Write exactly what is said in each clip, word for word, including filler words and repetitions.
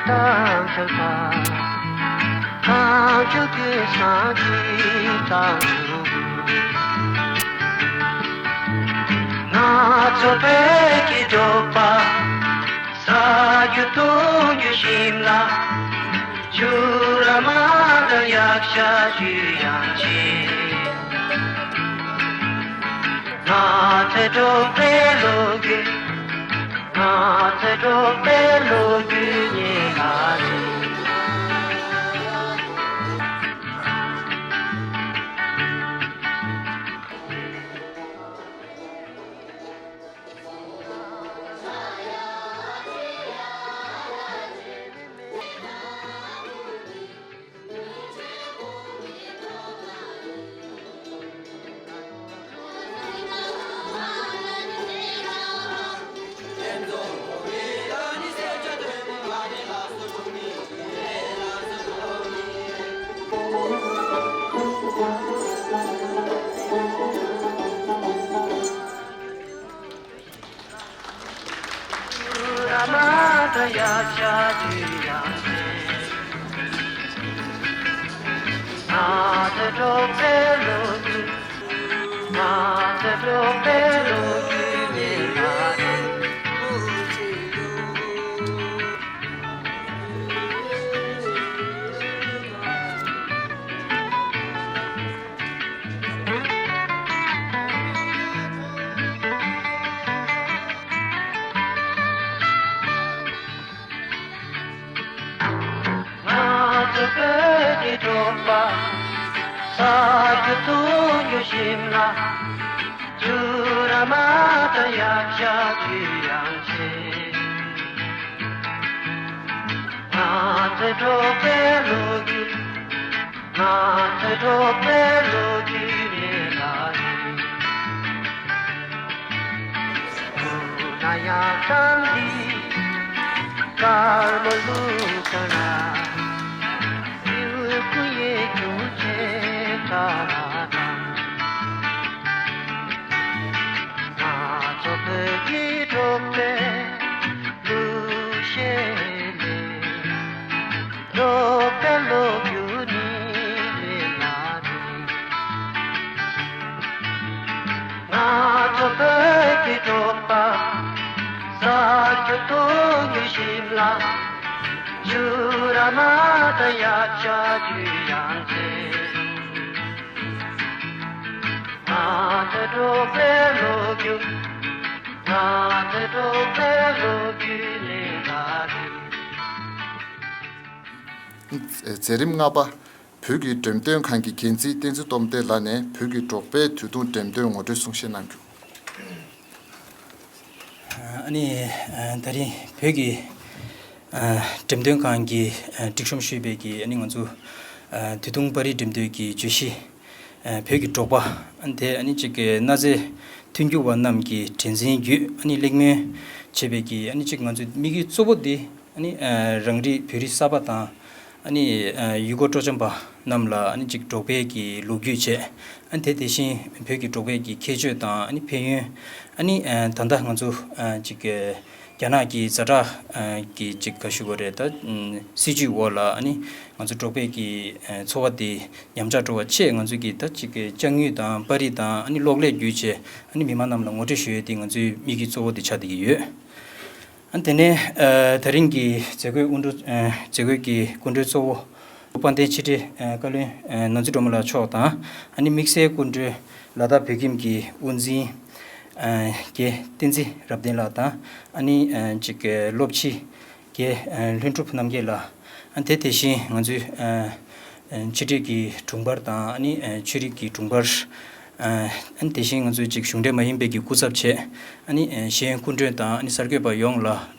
དང་འཕྲད་པ། ཐམས་ཅད་ཀྱི་སངས་རྒྱས་དང་འགྲོ་བའི། ང་ཚོ་བོད་ཀྱི་འབྲོག་པ། ཟ་རྒྱུ་འཐུང་རྒྱུ་ཞིམ་ལ། བྱུ་ར་མ་དང་ཡག་ཤ་ཆུ་ཡང་ཆེ། ང་ཚོའི་འབྲོག་པའི་ལོ་རྒྱུས། ང་ཚོའི་འབྲོག་པའི་ལོ་རྒྱུས་ཉེ་ལ་རེད། ང་ཚོ་བོད་ཀྱི་འབྲོག་པ། ཟ་རྒྱུ་འཐུང་རྒྱུ་ཞིམ་ལ། བྱུ་ར་མ་དང་ཡག་ཤ་ཆུ་ཡང་ཆེ། ང་ཚོའི་འབྲོག་པའི་ལོ་རྒྱུས། ང་ཚོའི་འབྲོག་པའི་ལོ་རྒྱུས་རེ་ལ་རེ། སྐུ་ན་ཡང་ཐང་འདི། དཀར་མོ་ལུག་དང་ན། སེའུ་སྐུ་ཡེ་ཁྱུང་ཆེ་ཁྲ་ལ་དང་། ང་ཚོ་བོད་ཀྱི་འབྲོག་པའི་གླུ་གཞས་ལས། འབྲོག་པའི་ལོ་རྒྱུས་ནི་རེ་ལ་རེ། ང་ཚོ་བོད་ཀྱི་འབྲོག་པ། ཟ་རྒྱུ་འཐུང་རྒྱུ་ཞིམ་ལ། བྱུ་ར་མ་དང་ཡག་ཤ་ཆུ་ཡང་ཆེ། ང་ཚོའི་འབྲོག་པའི་ལོ་རྒྱུས། ང་ཚོའི་འབྲོག་པའི་ལོ་རྒྱུས་ལས་ལ་རེ། མཛད་རིམ་ལྔ་པ། བོད་ཀྱི་འགྲེམས་སྟོན་ཁང་གི་འགན་འཛིན་བསྟན་འཛིན་སྟོབས་ལྡན་ལགས་ནས་བོད་ཀྱི་འབྲོག་པའི་དུས་ཐུང་འགྲེམས་སྟོན་ངོ་སྤྲོད་གསུང་བཤད་གནང་རྒྱུ། ཨ་ནི་ཨ་ད་རིང་བོད་ཀྱི་ཨ་འགྲེམས་སྟོན་ཁང་གི་ཨ་སྒྲིག་གཤོམ་ཞུས་པའི་གི་ཨ་ནི་ང་ཚོ་ཨ་དུས་ཐུང་པར་རིས་འགྲེམས་སྟོན་གྱི་བརྗོད་གཞི། ཨ་བོད་ཀྱི་འབྲོག་པ། ཨ་ནི་དེ་ཨ་ནི་གཅིག་གི་གནའ་རྫས་མཐུན་འགྱུར་བ་རྣམས་ཀྱི་དྲན་འཛིན་བརྒྱུད་ཨ་ནི་གླེང་མོལ་བྱེད་པའི་གི་ཨ་ནི་གཅིག་ང་ཚོའི་དམིགས་ཡུལ་གཙོ་བོ་དེ་ཨ་ནི་ཨ་རང་རིགས་བོད་རིགས་གསར་པ་དང་ཨ་ནི་ཨ་ཡུལ་སྐོར་སྤྲོ་འཆམ་པ་རྣམས་ལ་ཨ་ནི་གཅིག་འབྲོག་པའི་གི་ལོ་རྒྱུས་བྱས། ཨ་ནི་དེ་དེ་བཞིན་བོད་ཀྱི་འབྲོག་པའི་གི་ཁྱད་ཆོས་དང་ཨ་ནི་ཕན་ཡོན། ཨ་ནི་ཨ་ད་ལྟ་ང་ཚོ་ཨ་གཅིག་གི་རྒྱ་ནག་གི་ཛ་དྲག་ཨ་གི་གཅིག་ག་ཞུ་དགོས་རེད། ད་ཨ་སྲིད་ཇུས་འོག་ལ་ཨ་ནི་ང་ཚོ་འབྲོག་པའི་གི་ཨ་འཚོ་བ་དེ་ཉམས་ཆག་འགྲོ་བ་ཆེད་ང་ཚོ་གི་ད་གཅིག་གི་ལྕགས་དངུལ་དང་པར་རིས་དང་ཨ་ནི་གློག་ཀླད་བརྒྱུད་བྱས་ཨ་ནི་མི་མང་རྣམས་ལ་ངོ་སྤྲོད་ཞུ་ཡས་དེ་ང་ཚོའི་དམིགས་ཡུལ་གཙོ་བོ་དེ་ཆགས་བསྡད་ཀྱི་ཡོད། ཨ་ནི་དེ་ནས་ཨ་ད་རིང་གི་མཛད་སྒོའི་དབུ་འགྲོ་ཨ་མཛད་སྒོའི་གི་སྐུ་མགྲོན་གཙོ་བོ། དཔལ་ལྡན་ཕྱི་དྲིལ་བཀའ་བློན་ནོར་འཛིན་སྒྲོལ་མ་ལགས་མཆོག་དང་ཨ་ནི་དམིགས་བསལ་སྐུ་མགྲོན་ལ་དྭགས་བོད་ཁྱིམ་གྱི་དབུ་འཛིན་རྒན་བསྟན་འཛིན་རབ་བརྟན་ལགས་དང་ཨ་ནི་གཅིག་སློབ་སྤྱི་རྒན་ལྷུན་གྲུབ་རྣམ་རྒྱལ་ལགས། ཨ་ནི་དེ་དེ་བཞིན་ང་ཚོའི་ཕྱི་དྲིལ་གྱི་དྲུང་འཕར་དང་ཨ་ནི་ཆོས་རིག་གི་དྲུང་འཕར། ཨ་ནི་དེ་བཞིན་ང་ཚོའི་གཅིག་གཞུང་འབྲེལ་མ་ཡིན་པའི་གི་སྐུ་ཚབ་བྱས་ཨ་ནི་ཤེས་ཡོན་སྐུ་མགྲོན་དང་ཨ་ནི་གསར་འགོད་པ་ཡོངས་ལ་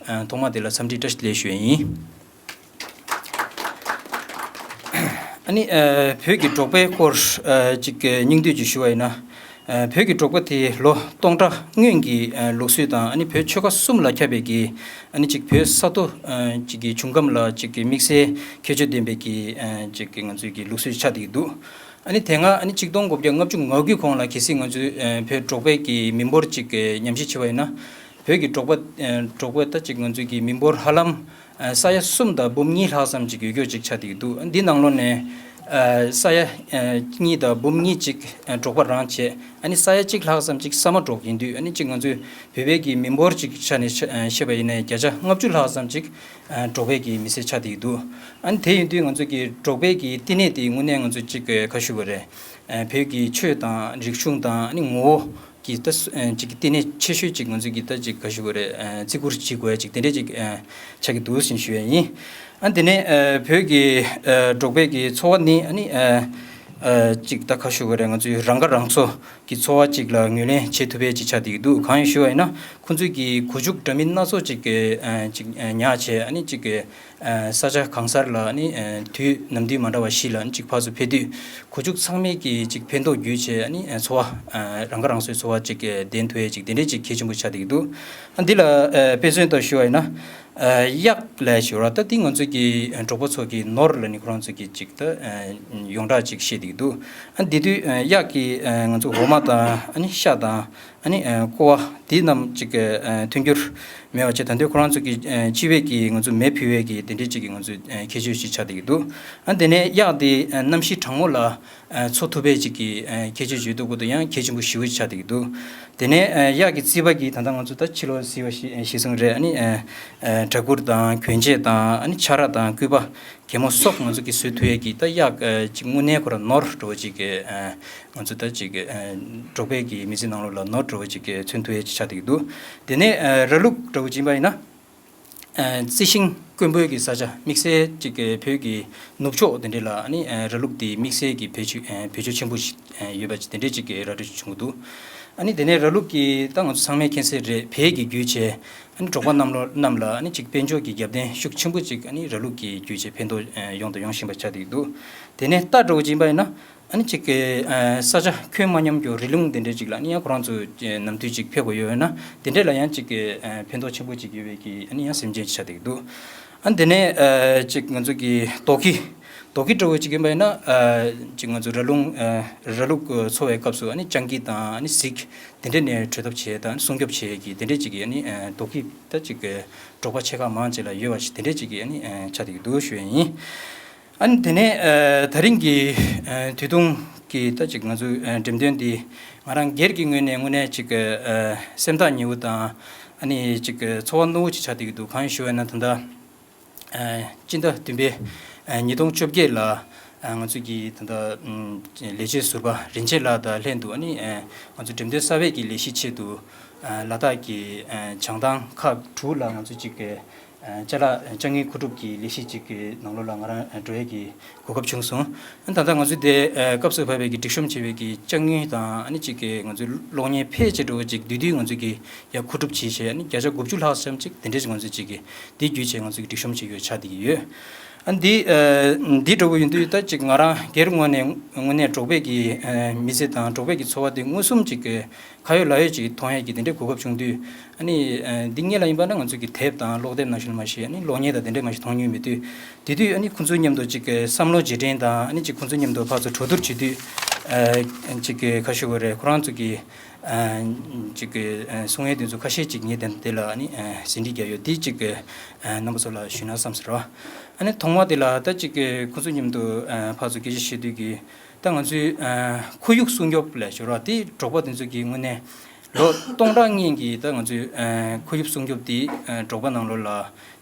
ཐོག་མ་དེ་ལ་འཚམས་འདྲི་བཀྲ་ཤིས་བདེ་ལེགས་ཞུ་ཡས་ཡིན། ཨ་ནི་ཨ་བོད་ཀྱི་འབྲོག་པའི་སྐོར་ཨ་ཅིག་སྙིང་བསྡུས་ཅིག་ཞུ་བ་ཡིན་ན། ཨ་བོད་ཀྱི་འབྲོག་པ་དེ་ལོ་སྟོང་ཕྲག་སྔོན་གྱི་ཨ་ལུགས་སྲོལ་དང་ཨ་ནི་བོད་ཆོལ་ཁ་གསུམ་ལ་ཁྱབ་པའི་གི་ཨ་ནི་ཅིག་བོད་ས་མཐོ་ཨ་ཅིག་གི་བྱུང་ཁམས་ལ་ཅིག་གི་དམིགས་བསལ་ཁྱད་ཆོས་ལྡན་པའི་གི་ཨ་ཅིག་གི་ང་ཚོའི་གི་ལུགས་སྲོལ་ཆགས་བསྡད་ཀྱི་འདུག་ཨ་ནི་དེ་སྔ་ཨ་ནི་ཆིག་སྟོང་དགུ་བརྒྱ་ལྔ་བཅུ་ང་དགུའི་གོང་ལ་གལ་སྲིད་ང་ཚོའི་ཨ་བོད་འབྲོག་པའི་གི་མི་འབོར་ཅིག་གི་ཉམས་ཞིབ་བྱས་པ་ཡིན་ན། བོད་ཀྱི་འབྲོག་པ་ཨ་འབྲོག་པ་ད་ཅིག་ང་ཚོའི་གི་མི་འབོར་ཧ་ལམ་ ས་ཡ་གསུམ་དང་འབུམ་གཉིས་ལྷག་ཙམ་ཅིག་ཡོད་རྒྱུ་ཅིག་ཆགས་བསྡད་ཀྱི་འདུག་འདི་ནང་ལོགས་ནས་ས་ཡ་གཉིས་དང་འབུམ་གཉིས་ཅིག་འབྲོག་པ་རང་བྱས། ཨ་ནི་ས་ཡ་གཅིག་ལྷག་ཙམ་ཅིག་ས་མ་འབྲོག་ཡིན་དུས། ཨ་ནི་ཅིག་ང་ཚོས་བོད་པའི་གི་མི་འབོར་ཅིག་ཆ་ནས་བཤད་པ་ཡིན་ན་བརྒྱ་ཆ་ལྔ་བཅུ་ལྷག་ཙམ་ཅིག་འབྲོག་པའི་གི་མི་སེར་ཆགས་བསྡད་ཀྱི་འདུག་ཨ་ནི་དེ་ཡིན་དུས་ང་ཚོ་གི་འབྲོག་པའི་གི་བསྟི་གནས་དེ་དངོས་གནས་ང་ཚོ་ཅིག་ག་ཞུ་དགོས་རེད། བོད་ཀྱི་ཆོས་དང་རིག་གཞུང་དང་ཨ་ནི་ངོ་བོ་གི་ད་ཅིག་གི་བསྟི་གནས་ཆེ་ཤོས་ཅིག་ང་ཚོ་གི་ད་ཅིག་ག་ཞུ་དགོས་རེད། བརྩི་བཀུར་བྱེད་དགོས་ཡ་ཅིག་དེ་འདྲས་ཅིག་ཆགས་ཀྱི་འདུག་ཟེར་ཞུ་ཡ་ཡིན། ཨ་དེ་ནས་བོད་ཀྱི་འབྲོག་པའི་གི་འཚོ་བ་ནི་ཨ་ནི་ཅིག་ད་ག་ཞུ་དགོས་རེད། ང་ཚོའི་རང་ཁ་རང་གསོ་གི་འཚོ་བ་ཅིག་ལ་ངོས་ལེན་བྱེད་ཐུབ་ཡ་ཅིག་ཆགས་བསྡད་ཀྱི་འདུག་གང་ཡིན་ཞུ་བ་ཡིན་ན། ཁོང་ཚོས་ཀྱི་གོ་རྒྱུ་འདྲ་མིན་སྣ་ཚོགས་ཅིག་ཅིག་ཉར་བྱས། ཨ་ནི་ཅིག་ས་ཆ་གང་སར་ལ་ཨ་ནི་དུས་ནམ་དུས་མ་འདྲ་བ་ཞིག་ལ་ཨ་ནི་ཅིག་ཕར་ཚུར་ཕེབས་དུས་གོ་རྒྱུ་ཚང་མས་ཀྱི་ཅིག་ཕན་ཐོགས་རྒྱུ་བྱས། ཨ་ནི་འཚོ་བ་རང་ཁ་རང་གསོའི་འཚོ་བ་ཅིག་ལྡན་ཐུབ་ཡ་ཅིག་དེ་འདྲས་ཅིག་གལ་ཆེན་པོ་ཆགས་བསྡད་ཀྱི་འདུག་ཨ་འདི་ལ་དཔེ་མཚོན་ལྟར་ཞུ་བ་ཡིན་ན། གཡག་ལབ་ཞོར་ད་འདི་ང་ཚོ་གི་འབྲོག་པ་ཚོ་གི་ནོར་ལ་ནི་ཁོ་རང་ཚོ་གི་ཅིག་ད་ཡོངས་གྲགས་ཅིག་བཤད་བསྡད་ཀྱི་འདུག་ཨ་འདི་དུས་གཡག་གི་ང་ཚོ་འོ་མ་དང་ཨ་ནི་ཤ་དང་ཨ་ནི་ཀོ་བ་འདི་རྣམས་ཅིག་ཐོན་རྒྱུར་མེད་པ་བྱས། ད་དུང་ཁོ་རང་ཚོ་གི་ཅི་བས་ཀྱི་ང་ཚོ་མེ་ཕུལ་བའི་གི་དེ་འདྲས་ཅིག་གི་ང་ཚོ་ཁྱད་ཆོས་ཤིག་ཆགས་བསྡད་ཀྱི་འདུག་ཨ་དེ་ནས་གཡག་འདི་གནམ་གཤིས་གྲང་མོ་ལ་འཚོ་ཐུབ་པའི་ཅིག་གི་ཁྱད་ཆོས་ཡོད་འདུག་གོ། དེ་ཡང་གལ་ཆེན་པོ་ཞེ་པོ་ཆགས་བསྡད་ཀྱི་འདུག་དེ་ནས་གཡག་གི་རྩིད་པ་གི་ད་ལྟ་ང་ཚོ་ད་ཕྱི་ལོགས་གཟིགས་པ་ཞིག་གཟིགས་སོང་རེད། ཨ་ནི་སྦྲ་གུར་དང་གྱོན་ཆས་དང་ཨ་ནི་ཆ་ར་དང་སྐུད་པ་གད་མོ་སོགས་ང་ཚོ་གི་བཟོ་ཐུབ་ཡས་ཀྱི་ད་གཡག་ཅིག་དངོས་གནས་ཁོ་རང་ནོར་འདྲ་བོ་ཅིག་གི་ང་ཚོ་ད་ཅིག་འབྲོག་པའི་གི་མི་ཚེ་ནང་ལོགས་ལ་ནོར་འདྲ་བོ་ཅིག་གི་མཚོན་ཐུབ་ཡས་ཅིག་ཆགས་བསྡད་ཀྱི་འདུག་དེ་ནས་ར་ལུག་འདྲ་བོ་ཅིག་ཡིན་པ་ཡིན་ན། རྩི་ཤིང་དཀོན་པོའི་གི་ས་ཆ་དམིགས་བསལ་ཅིག་གི་བོད་ཀྱི་ནུབ་ཕྱོགས་དེ་འདྲ་ལ་ཨ་ནི་ར་ལུག་དེ་དམིགས་བསལ་གྱི་བེད་སྤྱོད་བེད་སྤྱོད་ཆེན་པོ་ཞིག་ཡོད་པ་ཅིག་དེ་འདྲའི་ཅིག་གི་ར་སྤྲོད་བྱུང་གི་འདུག་ཨ་ནི་དེ་ནས་ར་ལུག་གི་ད་ང་ཚོ་ཚང་མས་མཁྱེན་གསལ་རེད། བལ་གྱིས་བརྒྱུད་བྱས་ཨ་ནི་འབྲོག་པ་རྣམས་ལ་རྣམས་ལ་ཨ་ནི་ཅིག་དཔལ་འབྱོར་གྱི་རྒྱབ་རྟེན་ཤུགས་ཆེན་པོ་ཅིག་ཨ་ནི་ར་ལུག་གིས་བརྒྱུད་བྱས་ཕན་ཐོགས་ཡོང་དང་ཡོང་བཞིན་པ་ཆགས་བསྡད་ཀྱི་འདུག་དེ་ནས་རྟ་འདྲ་བོ་ཅིག་ཡིན་པ་ཡིན་ན། ཨ་ནི་ཅིག་གི་ས་ཆ་ཁྱོན་མ་མཉམ་རྒྱུ་རི་ལུང་དེ་འདྲ་ཅིག་ལ་ཨ་ནི་ཡང་ཁོ་རང་ཚོ་ནམ་དུས་ཅིག་ཕེབས་དགོས་ཡོད་ན་དེ་འདྲ་ལ་ཡང་ཅིག་གི་ཕན་ཐོགས་ཆེན་པོ་ཅིག་ཡོད་པའི་གི་ཨ་ནི་ཡང་སེམས་ཅན་ཅིག་ཆགས་བསྡད་ཀྱི་འདུག་ཨ་ནི་དེ་ནས་ཅིག་ང་ཚོ་གི་རྡོ་ཁྱི་རྡོ་ཁྱི་འདྲ་བོ་ཅིག་ཡིན་པ་ཡིན་ན་ཅིག་ང་ཚོ་ར་ལུང་ར་ལུག་འཚོ་བའི་སྐབས་སུ་ཨ་ནི་སྤྱང་ཀི་དང་ཨ་ནི་གཟིག་དེ་འདྲ་ནས་བྲོས་ཐབས་བྱས་དང་སྲུང་སྐྱོབ་བྱེད་ཀྱི་དེ་འདྲ་ཅིག་གི་ཨ་ནི་རྡོ་ཁྱི་ད་ཅིག་གི་འབྲོག་པ་ཆེ་ཁག་མང་ཆེ་ལ་ཡོད་པ་ཞིག་དེ་འདྲ་ཅིག་གི་ཨ་ནི་ཆགས་བསྡད་ཀྱི་འདུག་ཞུ་ཡ་ཡིན། ཨ་ནི་དེ་ནས་ཨ་ད་རིང་གི་ཨ་དུས་ཐུང་གི་ད་ཅིག་ང་ཚོའི་ཨ་འགྲེམས་སྟོན་འདི་ང་རང་སྒེར་གྱི་ངོས་ནས་དངོས་གནས་ཅིག་ཨ་སེམས་ཐག་ཉེ་བོ་དང་ཨ་ནི་ཅིག་ཚོར་བ་རྣོ་བོ་ཅིག་ཆགས་བསྡད་ཀྱི་འདུག་གང་ཡིན་ཞུ་བ་ན་ད་ལྟ་ཨ་སྤྱི་ཟླ་བདུན་པའི་ཨ་ཉིས་སྟོང་བཅོ་བརྒྱད་ལ་ཨ་ང་ཚོ་གི་ད་ལྟ་ཨ་ལས་བྱེད་ཟུར་པ་རིན་ཆེན་ལགས་དང་ལྷན་དུ་ཨ་ནི་ཨ་ང་ཚོ་འགྲེམས་སྟོན་གསར་པའི་གི་ལས་གཞིའི་ཆེད་དུ་ཨ་ལ་དྭགས་ཀྱི་ཨ་བྱང་ཐང་ཁག་དྲུག་ལ་ང་ཚོ་ཅིག་གི་ཅ་ལག་ཅ་དངོས་མཁོ་སྒྲུབ་ཀྱི་ལས་གཞི་ཅིག་གི་ནང་ལོགས་ལ་ང་རང་འགྲོ་ཡས་ཀྱི་གོ་སྐབས་བྱུང་སོང་། ད་ལྟ་ང་ཚོ་དེ་སྐབས་སུ་བབས་པའི་གི་སྒྲིག་གཤོམ་བྱས་པའི་གི་ཅ་དངོས་དང་ཨ་ནི་ཅིག་གི་ང་ཚོའི་གློག་བརྙན་ཕལ་ཆེར་འགྲོ་བ་ཅིག་དུས་དུས་ང་ཚོ་གི་ཡ་མཁོ་སྒྲུབ་བྱས་བྱས་ཨ་ནི་བརྒྱ་ཆ་དགུ་བཅུ་ལྷག་ཙམ་ཅིག་དེ་འདྲས་ང་ཚོ་ཅིག་གི་དེ་བརྒྱུད་བྱས་ང་ཚོ་གི་སྒྲིག་གཤོམ་བྱས་ཡོད་ཆགས་བསྡད་ཀྱི་ཡོད། ཨ་འདི་ཨ་འདི་འདྲ་བོ་ཡིན་དུས་ད་ཅིག་ང་རང་སྒེར་ངོས་ནས་དངོས་གནས་འབྲོག་པའི་གི་ཨ་མི་ཚེ་དང་འབྲོག་པའི་གི་འཚོ་བ་དེ་མངོན་སུམ་ཅིག་གི་ཁ་ཡོད་ལག་ཡོད་ཅིག་མཐོང་ཡས་ཀྱི་དེ་འདྲའི་གོ་སྐབས་བྱུང་དུས་ཨ་ནི་ཨ་འདི་སྔོན་ལ་ཡིན་པ་ན་ང་ཚོ་གི་དེབ་དང་ཀློག་དེབ་ནང་བཞིན་མ་གཞི་ཨ་ནི་གློག་བརྙན་དང་དེ་འདྲའི་མ་གཞི་མཐོང་མྱོང་མེད་དུས་དེ་དུས་ཨ་ནི་ཁོང་ཚོའི་མཉམ་དུ་ཅིག་གི་བསམ་བློ་རྗེས་དྲན་དང་ཨ་ནི་ཅིག་ཁོང་ཚོའི་མཉམ་དུ་ཕར་ཚུར་གྲོས་བསྡུར་བྱེད་དུས་ཨ་ཅིག་གི་ཁ་ཤོ་གོ་རེད། ཁོ་རང་ཚོ་གི་ཨ་ཅིག་གི་ཨ་གསུང་ཡས་དེ་ཚོ་ཁ་ཤས་ཅིག་ངས་དེ་འདི་ལ་ཨ་ནི་ཨ་ཟིན་བྲིས་རྒྱག་ཡོད། དེ་ཅིག་གི་ཨ་རྣམ་པ་ཚོ་ལ་ཞུས་ན་བསམ་ཟེར་བ། ཨ་ནི་ཐོག་མ་དེ་ལ་ད་ཅིག་གི་ཁོང་ཚོ་མཉམ་དུ་ཨ་ཕར་ཚུར་སྐད་ཆ་བཤད་དུས་ཀྱི་ད་ང་ཚོའི་ཨ་ཁོར་ཡུག་སྲུང་སྐྱོབ་ལས་ཞོར་བ་དེ་འབྲོག་པ་དེ་ཚོ་གི་དངོས་གནས་ལོ་སྟོང་ཕྲག་སྔོན་གྱི་ད་ང་ཚོའི་ཨ་ཁོར་ཡུག་སྲུང་སྐྱོབ་དེ་ཨ་འབྲོག་པ་ནང་ལོགས་ལ་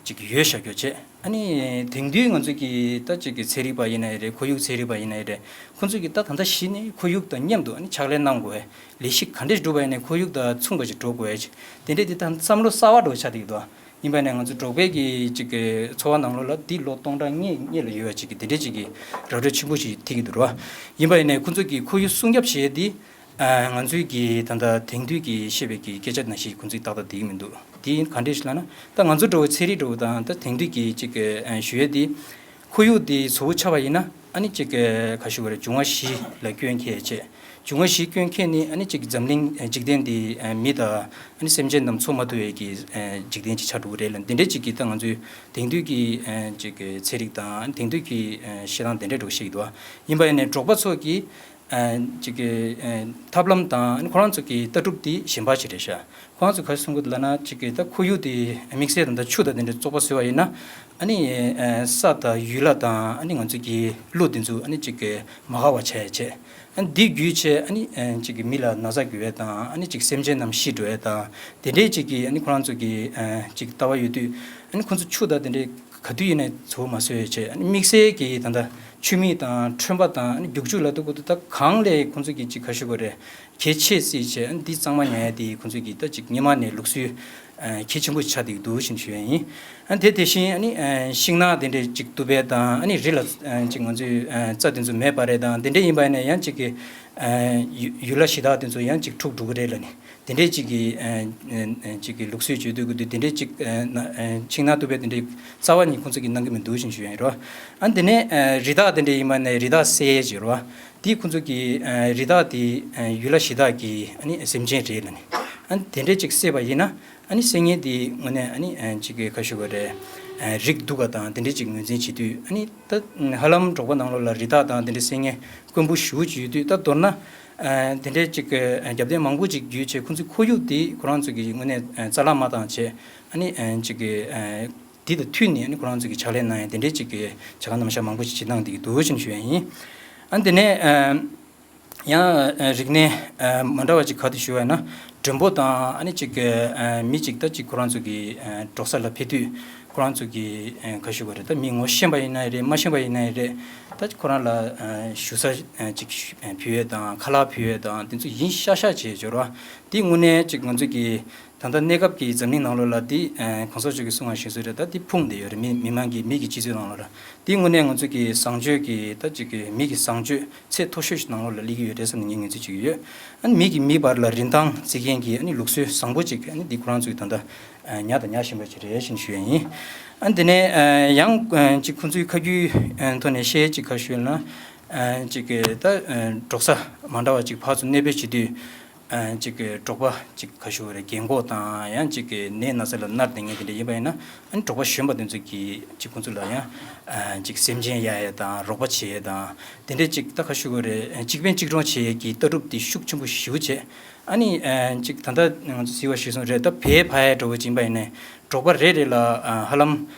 ཅིག་ཡོད་བཞག་ཡོད་བྱས། ཨ་ནི་དེང་དུས་ང་ཚོ་གི་ད་ཅིག་གི་ཚན་རིག་པ་ཡིན་ནའི་རེད། ཁོར་ཡུག་ཚན་རིག་པ་ཡིན་ནའི་རེད། ཁོང་ཚོ་གི་ད་ད་ལྟ་གཞི་ནས་ཁོར་ཡུག་དང་མཉམ་དུ་ཨ་ནི་ཕྱག་ལས་གནང་དགོས། ལས་གཞི་ག་འདྲས་སྒྲུབ་པ་ཡིན་ནའི་ཁོར་ཡུག་དང་མཚུངས་པ་ཞིག་འགྲོ་དགོས་ཡ་ཅིག་དེ་འདྲས་དེ་ད་བསམ་བློ་གསར་བ་འགྲོ་ཆགས་བསྡད་ཀྱི་འདུག་ཡིན་པ་ནས་ང་ཚོ་འབྲོག་པའི་གི་ཅིག་གི་འཚོ་བ་ནང་ལོགས་ལ་འདི་ལོ་སྟོང་ཕྲག་སྔོན་སྔོན་ལ་ཡོད་པ་ཅིག་གི་དེ་འདྲས་ཅིག་གི་ར་སྤྲོད་ཆེན་པོ་ཞིག་ཐེབས་ཀྱི་འདུག་ར། ཡིན་པ་ཡིན་ནས་ཁོང་ཚོ་གི་ཁོར་ཡུག་སྲུང་སྐྱོབ་བྱེད་ཡས་འདི་ཨ་ང་ཚོའི་གི་ད་ལྟ་དེང་དུས་ཀྱི་བཤད་པའི་གི་སྐད་ཆ་ནང་བཞིན་ཁོང་ཚོས་ཏག་ཏག་བསྡད་ཀྱི་མི་འདུག་དེ་ག་འདྲས་ཞིག་ལབ་ན་ད་ང་ཚོ་འདྲ་བོ་ཚན་རིག་འདྲ་བོ་དང་ད་དེང་དུས་ཀྱི་ཅིག་གི་ཨ་ཞུ་ཡས་འདི། ཁོར་ཡུག་དེ་བཟོ་བོ་ཆགས་པ་ཡིན་ན་ཨ་ནི་ཅིག་ག་ཞུ་དགོས་རེད། འབྱུང་བ་བཞི་ལ་སྐྱོན་ཁེལ་བྱས། འབྱུང་བ་བཞི་སྐྱོན་ཁེལ་ནི་ཨ་ནི་ཅིག་འཛམ་གླིང་འཇིག་རྟེན་འདི་མི་དང་ཨ་ནི་སེམས་ཅན་རྣམས་འཚོ་མ་ཐུབ་པའི་གི་འཇིག་རྟེན་ཅིག་ཆགས་འགྲོ་གི་རེད་ལ། འདི་འདྲའི་ཅིག་གི་ད་ང་ཚོའི་དེང་དུས་ཀྱི་ཅིག་ཚན་རིག་དང་ཨ་ནི་དེང་དུས་ཀྱི་བཤད་སྟངས་དེ་འདྲའི་འགྲོ་ཤེས་ཀྱི་འདུག་ཡིན་པ་ཡིན་ནའི་འབྲོག་པ་ཚོ་གི་ཅིག་གི་ཐབས་ལམ་དང་ཨ་ནི་ཁོ་རང་ཚོ་གི་ལྟ་གྲུབ་དེ་གཞན་པ་ཞིག་རེད་ཤག་ཁོ་རང་ཚོ་ག་རེ་གསུང་གི་འདུག་ལབ་ན་ཅིག་གི་ད་ཁོར་ཡུག་དེ་དམིགས་བསལ་དང་ད་ཆུ་དང་དེ་འདྲའི་བཙོག་པ་བཟོས་པ་ཡིན་ན་ ཨ་ནི་ས་དང་ཡུལ་ལ་དང་ཨ་ནི་ང་ཚོ་གི་ཀླུ་དེ་ཚོ་ཨ་ནི་ཅིག་མ་དགའ་བ་བྱས་བྱས། ཨ་ནི་འདི་བརྒྱུད་བྱས་ཨ་ནི་ཅིག་མི་ལ་ན་ཚ་འགོས་པ་དང་ཨ་ནི་ཅིག་སེམས་ཅན་རྣམས་ཤི་འགྲོ་བ་དང་དེ་འདྲའི་ཅིག་གི་ཨ་ནི་ཁོ་རང་ཚོ་གི་ཅིག་ལྟ་བ་ཡོད་དུས། ཨ་ནི་ཁོ་ཚོ་ཆུ་དང་དེ་འདྲའི་ག་དུས་ཡིན་ནའི་ཚུར་མ་བཟོས་བྱས། ཨ་ནི་དམིགས་བསལ་གྱི་ད་ལྟ་ཆུ་མིག་དང་ཁྲོན་པ་དང་ཨ་ནི་རྒྱུག་ཆུ་ལ་དུ་གོ་དུ་ད་གང་ལས་ཁོ་ཚོ་གི་ཅིག་ག་ཞུ་དགོས་རེད། གལ་ཆེ་སྲིད་བྱས་ཨ་ནི་འདི་གཙང་མ་ཉར་ཡ་དེ་ཁོ་ཚོ་གི་ད་ཅིག་སྔོན་མ་ནས་ལུགས་སྲོལ་གལ་ཆེན་པོ་ཆགས་བསྡད་འདུག་ཞེས་ཞུ་ཡ་ཡིན། ཨ་ནི་དེ་དེ་བཞིན་ཨ་ནི་ཤིང་ནགས་དེ་འདྲས་ཅིག་གཏུབ་པ་དང་ཨ་ནི་རི་ལ་ཅིག་ང་ཚོས་རྩྭ་དེ་ཚོ་མེ་སྤར་ཡ་དང་དེ་འདྲས་ཡིན་པ་ཡིན་ན་ཡང་ཅིག་གི་ཡུལ་ལྷ་གཞི་བདག་དེ་ཚོ་ཡང་ཅིག་འཁྲུག་འགྲོ་གི་རེད་ལབ་ནས། དེ་འདྲས་ཅིག་གི་ཨ་ཨ་ཅིག་གི་ལུགས་སྲོལ་བརྗོད་སྡོད་དགོས་དུས་དེ་འདྲས་ཅིག་ཨ་ན་ཨ་ཤིང་ནགས་གཏུབ་པའི་དེ་འདྲས་རྩ་བ་ནས་ཁོང་ཚོ་གིས་གནང་གི་མི་འདུག་ཅེས་ཞུ་ཡ་ཡིན་རོ། ཨ་དེ་ནས་ཨ་རི་དྭགས་དེ་འདྲས་ཡིན་པ་ནས་རི་དྭགས་བསད་ཡས་ཅིག་རོ། དེ་ཁོང་ཚོ་གིས་ཨ་རི་དྭགས་དེ་ཨ་ཡུལ་ལྷ་གཞི་བདག་གི་ཨ་ནི་སེམས་ཅན་རེད་ལབ་ནས། ཨ་དེ་འདྲས་ཅིག་བསད་པ་ཡིན་ན་ཨ་ནི་བསད་མཁན་དེ་དངོས་གནས་ཨ་ནི་ཨ་ཅིག་གི་ག་ཞུ་དགོས་རེད། ཨ་རིགས་སྡུག་པ་དང་དེ་འདྲས་ཅིག་ངོས་འཛིན་བྱེད་དུས་ཨ་ནི་ད་ཧ་ལམ་འབྲོག་པ་ནང་ལོགས་ལ་རི་དྭགས་དང་དེ་འདྲས་བསད་མཁན་དཀོན་པོ་ཞེ་པོ་ཅིག་ཡོད་དུས། ད་མདོར་ན། ཨ་དེ་འདྲའི་ཅིག་གི་རྒྱབ་རྟེན་མང་པོ་ཅིག་བརྒྱུད་བྱས་ཁོང་ཚོའི་ཁོར་ཡུག་དེ་ཁོ་རང་ཚོ་གི་དངོས་གནས་ཨ་རྩ་བརླག་མ་བཏང་བྱས། ཨ་ནི་ཨ་ཅིག་གི་ཨ་དེ་དང་མཐུན་ནས་ཨ་ནི་ཁོ་རང་ཚོ་གི་ཕྱག་ལས་གནང་ཡ་དེ་འདྲའི་ཅིག་གི་བྱ་དགའ་རྣམ་གཞག་མང་པོ་ཅིག་བྱེད་གནང་བསྡད་ཀྱི་འདུག་ཅེས་ཞུ་ཡ་ཡིན། ཨ་དེ་ནས་ཨ་ཡང་ཨ་རིག་གནས་ཨ་མ་འདྲ་བ་ཅིག་ག་དུ་ཞུ་བ་ཡིན་ན། མགྲོན་པོ་དང་ཨ་ནི་ཅིག་གི་ཨ་མི་ཅིག་ད་ཅིག་ཁོ་རང་ཚོ་གི་ཨ་འབྲོག་ས་ལ་ཕེབས་དུས་ཁོ་རང་ཚོ་གི་ཨ་ག་ཞུ་དགོས་རེད། ད་མི་ངོ་ཤེས་པ་ཡིན་ན་རེད། མ་ཤེས་པ་ཡིན་ན་རེད། ད་ཁོ་རང་ལ་ཨ་ཞུ་ས་ཨ་ཅིག་ཨ་ཕུལ་ཡས་དང་ཁ་ལག་ཕུལ་ཡས་དང་དེ་ཚོ་ཡིན་ཤག་ཤག་བྱས་འབྱོར་བ་དེ་དངོས་གནས་ཅིག་ང་ཚོ་གི་ད་ལྟ་གནས་སྐབས་ཀྱི་འཛམ་གླིང་ནང་ལོགས་ལ་དེ་ཨ་གོང་ས་མཆོག་གིས་གསུངས་པ་བཞིན་བཟོ་རེད། ད་དེ་ཕུང་བསྡད་ཡོད་རེད། མི་མི་མང་གི་མི་གི་སྤྱི་ཚོགས་ནང་ལོགས་ལ་དེ་དངོས་གནས་ང་ཚོ་གི་བཟང་སྤྱོད་ཀྱི་ད་ཅིག་གི་མི་གི་བཟང་སྤྱོད་ཚད་མཐོ་ཤོས་ཤིག་ནང་ལོགས་ལ་སླེབས་ཀྱི་ཡོད་རེད་བསམ་ནས་ངས་ངོས་འཛིན་བྱེད་ཀྱི་ཡོད། ཨ་ནི་མི་གི་མི་བར་ལ་རིན་ཐང་བརྩི་མཁན་གྱི་ཨ་ནི་ལུགས་སྲོལ་བཟང་པོ་ཅིག་ཨ་ནི་འདི་ཁོ་རང་ཚོས་ད་ལྟ་ཨ་ཉར་དང་ཉར་བཞིན་པ་ཅིག་རེད་ཅེས་ཞུ་ཡ་ཡིན། ཨ་ནི་དེ་ནས་ཨ་ཡང་ཨ་ཅིག་ཁོང་ཚོའི་ཁ་རྒྱུན་ཨ་ཐོག་ནས་བཤད་ཅིག་ག་ཞུས་ན། ཨ་ཅིག་གི་ད་ཨ་འབྲོག་ས་མ་འདྲ་བ་ཅིག་ཕར་ཚུར་གནས་སྤོས་བྱེད་དུས། ཨ་ཅིག་གི་འབྲོག་པ་ཅིག་ག་ཞུ་རེད། རྒན་གོག་དང་ཡང་ཅིག་གི་ནད་ན་ཚ་ལ་མནར་བསྡད་མཁན་དེ་འདྲ་ཡིན་པ་ཡིན་ན། ཨ་ནི་འབྲོག་པ་གཞོན་པ་དེ་ཚོ་གིས་ཅིག་ཁོང་ཚོ་ལ་ཡང་ཨ་ཅིག་སེམས་ཅན་གཡར་ཡས་དང་རོགས་པ་བྱེད་ཡས་དང་དེ་འདྲས་ཅིག་ད་ག་ཞུ་དགོས་རེད། ཨ་གཅིག་ཕན་གཅིག་གྲོགས་བྱེད་ཡས་ཀྱི་ལྟ་གྲུབ་དེ་ཤུགས་ཆེན་པོ་ཞེ་པོ་བྱས། ཨ་ནི་ཨ་ཅིག་ད་ལྟ་ང་ཚོ་གཟིགས་པ་གཞིར་བཟུང་རེད། ད་བལ་ཕབ་ཡས་འདྲ་བོ་ཅིག་ཡིན་པ་ཡིན་ནའི་འབྲོག་པ་རེ་རེ་ལ་ཨ་ཧ་ལམ་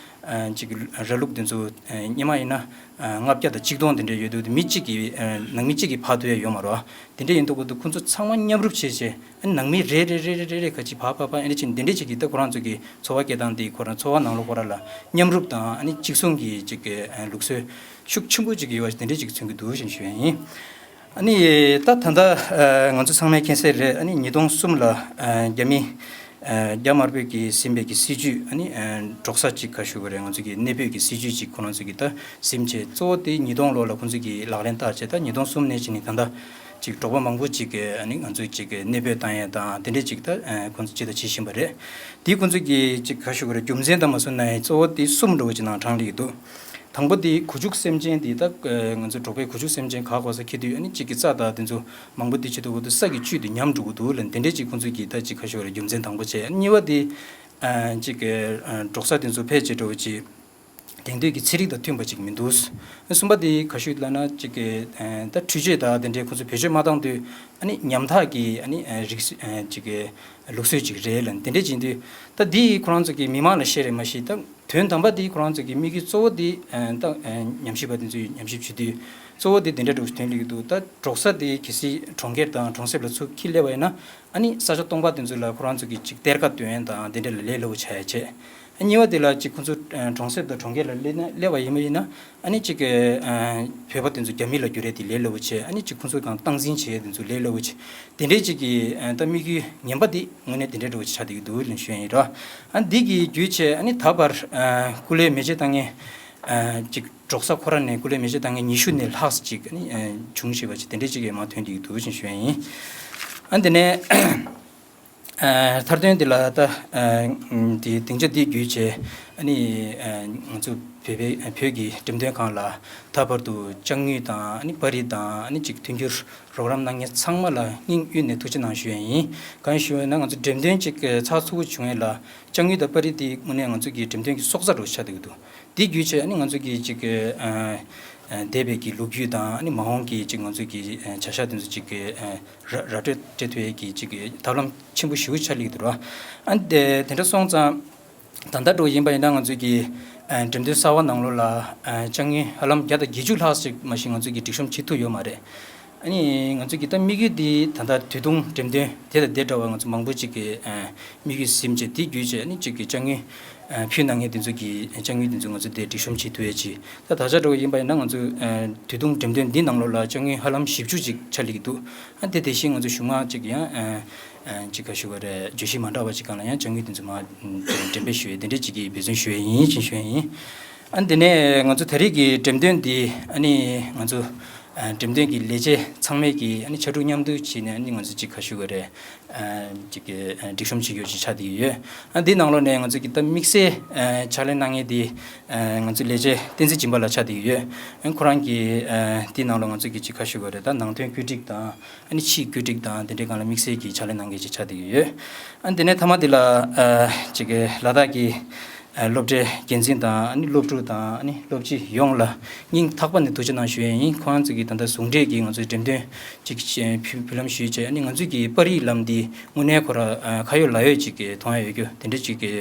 ཨ་ཅིག་ར་ལུག་དེ་ཚོ་ཨ་སྔོན་མ་ཡིན་ན་ཨ་ལྔ་བརྒྱ་དང་ཆིག་སྟོང་དེ་འདྲས་ཡོད་དུས། མི་གཅིག་གིས་ཨ་ནང་མི་གཅིག་གིས་ཕབ་ཐུབ་ཡས་ཡོད་མ་རེད་བ། དེ་འདྲས་ཡིན་དུས་ཁོ་ཚོ་ཁོ་ཚོ་ཚང་མ་མཉམ་རུབ་བྱས་བྱས། ཨ་ནང་མི་རེ་རེ་རེ་རེ་རེ་རེ་ག་ཅིག་ཕར་ཕར་ཕར་ཨ་ནི་ཅིག་དེ་འདྲས་ཅིག་གིས་ད་ཁོ་རང་ཚོ་གི་འཚོ་བ་སྐྱེལ་སྟངས་དེ་ཁོ་རང་འཚོ་བ་ནང་ལོགས་ཁོ་རང་ལ་མཉམ་རུབ་དང་ཨ་ནི་གཅིག་མཚུངས་ཀྱི་ཅིག་གི་ཨ་ལུགས་སྲོལ་ཤུགས་ཆེན་པོ་ཅིག་ཡོད་པ་དེ་འདྲས་ཅིག་མཚོན་གྱི་འདུག་ཅེས་ཞུ་ཡ་ཡིན། ཨ་ནི་ད་ད་ལྟ་ཨ་ང་ཚོ་ཚང་མས་མཁྱེན་གསལ་རེད། ཨ་ནི་ཉིས་སྟོང་གསུམ་ལ་ཨ་རྒྱ་མི་ཨ་རྒྱ་དམར་པོས་ཀྱིས་ཟིན་པའི་གི་སྲིད་ཇུས། ཨ་ནི་ཨ་འབྲོག་ས་ཅིག་ག་ཞུ་དགོས་རེད། ང་ཚོ་གི་གནས་སྤོས་ཀྱི་སྲིད་ཇུས་ཅིག་ཁོ་རང་ཚོ་གིས་ད་ཟིན་བྱས། གཙོ་བོ་དེ་ཉིས་སྟོང་ལོ་ལ་ཁོང་ཚོ་གིས་ལག་ལེན་བསྟར་བྱས། ད་ཉིས་སྟོང་གསུམ་ནས་བྱས་ནས་ད་ལྟ་ཅིག་འབྲོག་པ་མང་པོ་ཅིག་གི་ཨ་ནི་ང་ཚོས་ཅིག་གི་གནས་སྤོས་བཏང་ཡས་དང་དེ་འདྲས་ཅིག་ད་ཨ་ཁོང་ཚོ་ཅིག་ད་བྱེད་བཞིན་པ་རེད། དེ་ཁོང་ཚོ་གིས་ཅིག་ག་ཞུ་དགོས་རེད། རྒྱུ་མཚན་དང་མ་སོང་ན་ཡང་གཙོ་བོ་དེ་གསུམ་འདྲ་བོ་ཅིག་ནང་དྲངས་ལེ་ཡོད་འདུག་དང་པོ་དེ་གོ་ཆུག་སེམས་ཅན་དེ་ད་ཨ་ང་ཚོ་འབྲོག་པའི་གོ་ཆུག་སེམས་ཅན་ག་གོ་ས་འཁྱེར་དུས་ཨ་ནི་ཅིག་གི་རྩྭ་དང་དེ་ཚོ་མང་པོ་དེ་བྱེད་དུས་འོ་དེ་ས་གི་བཅུད་དེ་ཉམས་འགྲོ་གི་འདུག་ལབ་དེ་འདྲས་ཅིག་ཁོང་ཚོ་གིས་ད་ཅིག་ག་ཞུ་དགོས་རེད། རྒྱུ་མཚན་དང་པོ་བྱས། གཉིས་པ་དེ་ཨ་ཅིག་གི་ཨ་འབྲོག་ས་དེ་ཚོ་ཕལ་ཆེར་འདྲ་བོ་ཅིག་དེང་དུས་ཀྱི་ཚན་རིག་དང་མཐུན་པ་ཅིག་མི་འདུག་གསུམ་པ་དེ་ག་ཞུ་ལབ་ན་ཅིག་གི་ཨ་ད་འཕྲུལ་ཆས་དང་དེ་འདྲའི་ཁོང་ཚོ་བེད་སྤྱོད་མ་བཏང་དུས་ཨ་ནི་ཉམ་ཐག་གི་ཨ་ནི་ཨ་རིགས་ཨ་ཅིག་གི་ལུགས་སྲོལ་ཅིག་རེད་ལབ་དེ་འདྲས་ཅིག་ཡིན་དུས། ད་འདི་ཁོ་རང་ཚོ་གི་མི་མང་ལ་བཤད་རེད་མ་གཞི། ད་དོན་དམ་པ་འདི་ཁོ་རང་ཚོ་གི་དམིགས་ཡུལ་གཙོ་བོ་འདི་ཨ་ད་ཨ་ཉམས་ཞིབ་པ་དེ་ཚོས་ཉམས་ཞིབ་བྱེད་དུས་གཙོ་བོ་འདི་འདི་འདྲ་འདྲ་བོ་ཞིག་ཐོན་ལེ་ཡོད་འདུག་ད་འབྲོག་ས་དེ་གལ་སྲིད་གྲོང་ཁྱེར་དང་གྲོང་གསེབ་ལ་ཚུར་འཁྱེར་སླེབས་པ་ཡིན་ན། ཨ་ནི་ས་ཆ་སྟོང་པ་དེ་ཚོ་ལ་ཁོ་རང་ཚོ་གི་ཅིག་གཏེར་ཁ་འདོན་ཡས་དང་དེ་འདྲ་ལ་ལས་སླ་པོ་ཆགས་ཡས་བྱས། ཨ་གཉིས་པ་དེ་ལ་ཅིག་ཁོ་ཚོ་ཨ་གྲོང་གསེབ་དང་གྲོང་ཁྱེར་ལ་སླེབས་ན་སླེབས་པ་ཡིན་པ་ཡིན་ན། ཨ་ནི་ཅིག་གི་ཨ་བོད་པ་དེ་ཚོ་རྒྱ་མི་ལ་བསྒྱུར་ཡས་དེ་ལས་སླ་པོ་བྱས། ཨ་ནི་ཅིག་ཁོ་ཚོ་གང་སྟངས་འཛིན་བྱེད་ཡས་དེ་ཚོ་ལས་སླ་པོ་བྱས། དེ་འདྲའི་ཅིག་གི་ཨ་ད་དམིགས་ཡུལ་ངན་པ་དེ་དངོས་གནས་དེ་འདྲའི་འདྲ་བོ་ཆགས་བསྡད་ཀྱི་འདུག་ལབ་ཞུ་ཡ་ཡིན་ར། ཨ་འདི་གི་བརྒྱུད་བྱས་ཨ་ནི་ད་བར་ཨ་སྐུ་ལས་མེ་ལྕེ་བཏང་མཁན་ཨ་ཅིག་འབྲོག་ས་ཁོ་ར་ནས་སྐུ་ལས་མེ་ལྕེ་བཏང་མཁན་ཉི་ཤུ་ནས་ལྷག་ཅིག་ཨ་ནི་ཨ་བྱུང་བཞིན་པ་ཅིག་དེ་འདྲའི་ཅིག་གི་མར་ཐོན་བསྡད་ཀྱི་འདུག་ཅེས་ཞུ་ཡ་ཡིན། ཨ་འདི་ནས་ཨ་མཐར་དོན་འདི་ལ་ད་ཨ་འདི་སྡིངས་ཆ་འདི་བརྒྱུད་བྱས་ཨ་ནི་ཨ་ང་ཚོ་བོད་པའི་བོད་ཀྱི་འགྲེམས་སྟོན་ཁང་ལ་ད་བར་དུ་ལྕགས་དངུལ་དང་ཨ་ནི་པར་རིས་དང་ཨ་ནི་ཅིག་མཐུན་འགྱུར་རོགས་རམ་གནང་མཁན་ཚང་མ་ལ་སྙིང་དབུས་ནས་ཐུགས་རྗེ་གནང་ཞུ་ཡ་ཡིན། གང་ཞུ་བ་ན་ང་ཚོ་འགྲེམས་སྟོན་ཅིག་ཚགས་ཚུད་པོ་བྱུང་ཡས་ལ་ལྕགས་དངུལ་དང་པར་རིས་འདི་དངོས་གནས་ང་ཚོ་གི་འགྲེམས་སྟོན་གྱི་སྲོག་རྩ་རུ་ཆགས་བསྡད་ཀྱི་འདུག་འདི་བརྒྱུད་བྱས་ཨ་ནི་ང་ཚོ་གི་ཅིག་ཨ་ཨ་འདས་པའི་གི་ལོ་རྒྱུས་དང་ཨ་ནི་མ་འོངས་ཀྱི་ཅིག་ང་ཚོ་གི་ཨ་བྱ་གཞག་དེ་ཚོ་ཅིག་གི་ཨ་ར་ར་སྤྲོད་སྤྲད་ཐུབ་ཡས་ཀྱི་ཅིག་གི་ཐབས་ལམ་ཆེན་པོ་ཞེ་པོ་ཆགས་ལེ་འདུག་ར། ཨ་ནི་དེ་དེ་འདྲ་སོང་ཙང་ད་ལྟ་འདྲ་ཡིན་པ་ཡིན་ན་ང་ཚོ་གི་ འགྲེམས་སྟོན་གསར་བ་ནང་ལོགས་ལ་དཔྱ་དངུལ་ཧ་ལམ་བརྒྱ་དང་བརྒྱད་ཅུ་ལྷག་ཅིག་མ་གཞི་ང་ཚོས་ཀྱི་སྒྲིག་གཤོམ་བྱེད་ཐུབ་ཡོད་མ་རེད། ཨ་ནི་ང་ཚོས་ཀྱི་ད་དམིགས་ཡུལ་འདི་ད་ལྟ་དུས་ཐུང་འགྲེམས་སྟོན་དེ་དང་དེ་འདྲ་བ་ང་ཚོ་མང་པོ་ཅིག་གི་དམིགས་ཡུལ་ཟིན་བྱས་དེ་བརྒྱུད་བྱས་ཨ་ནི་ཅིག་གི་དཔྱ་དངུལ་ཕུལ་གནང་མཁན་དེ་ཚོ་གི་དཔྱ་དངུལ་དེ་ཚོ་ང་ཚོ་དེ་སྒྲིག་གཤོམ་བྱེད་ཐུབ་ཡས་ཅིག་ད་ད་ཆ་འདྲ་བ་ཡིན་པ་ཡིན་ན་ང་ཚོ་དུས་ཐུང་འགྲེམས་སྟོན་འདི་ནང་ལོགས་ལ་དཔྱ་དངུལ་ཧ་ལམ་བཞི་བཅུ་ཅིག་ཆགས་ཀྱི་འདུག་ཨ་དེ་དེ་བཞིན་ང་ཚོ་གཞུག་མ་ཅིག་ཡང་ཅིག་ག་ཞུ་བ་རེད། བརྗོད་གཞི་མ་འདྲ་བ་ཅིག་སྒང་ལ་ཡང་དཔྱ་དངུལ་དེ་ཚོ་མར་འགྲེམས་སྤེལ་ཞུ་ཡས་དེ་འདྲས་ཅིག་གི་འབད་བརྩོན་ཞུ་ཡས་ཡིན་ཅེས་ཞུ་ཡས་ཡིན། ཨ་དེ་ནས་ང་ཚོ་ད་རེས་ཀྱི་འགྲེམས་སྟོན་འདི་ཨ་ནི་ང་ཚོ་འགྲེམས་སྟོན་གྱི་ལས་བྱེད་ཚང་མས་ཀྱི་ཨ་ནི་ཕྱར་གྲུ་མཉམ་འདུག་བྱས་ནས་ཨ་ནི་ང་ཚོ་ཅིག་ག་ཞུ་བ་རེད། ཅིག་གི་སྒྲིག་གཤོམ་བྱེད་རྒྱུ་ཅིག་ཆགས་བསྡད་ཀྱི་ཡོད། ཨ་འདི་ནང་ལོགས་ནས་ང་ཚོ་གི་ད་དམིགས་བསལ་ཕྱག་ལས་གནང་མཁན་དེ་ང་ཚོའི་ལས་བྱེད་བསྟན་འཛིན་སྦྱིན་པ་ལགས་ཆགས་བསྡད་ཀྱི་ཡོད། ཁོ་རང་གིས་འདི་ནང་ལོགས་ང་ཚོ་གི་ཅིག་ག་ཞུ་བ་རེད། ད་ནང་དོན་བཀོད་སྒྲིག་དང་ཨ་ནི་ཕྱིའི་བཀོད་སྒྲིག་དང་དེ་འདྲའི་སྒང་ལ་དམིགས་བསལ་གྱི་ཕྱག་ལས་གནང་མཁན་ཅིག་ཆགས་བསྡད་ཀྱི་ཡོད། ཨ་འདི་ནས་མཐའ་མ་འདི་ལ་ཅིག་གི་ལ་དྭགས་ཀྱི་སློབ་གྲྭའི་འགན་འཛིན་དང་ཨ་ནི་སློབ་ཕྲུག་དང་ཨ་ནི་སློབ་སྤྱི་ཡོངས་ལ་སྙིང་ཐག་པ་ནས་ཐུགས་རྗེ་གནང་ཞུ་ཡས་ཡིན། ཁོང་ཚོ་གིས་ད་ལྟ་ཟུང་འབྲེལ་གྱིས་ང་ཚོའི་འགྲེམས་སྟོན་ཅིག་ཕུལ་ཕུལ་ལམ་ཞུས་བྱས་ཨ་ནི་ང་ཚོས་ཀྱི་པར་རིས་ལམ་འདི་དངོས་གནས་ཁོ་ར་ཁ་ཡོད་ལག་ཡོད་ཅིག་གི་མཐོང་ཡ་ཡོད་རྒྱུ་དེ་འདྲ་ཅིག་གི་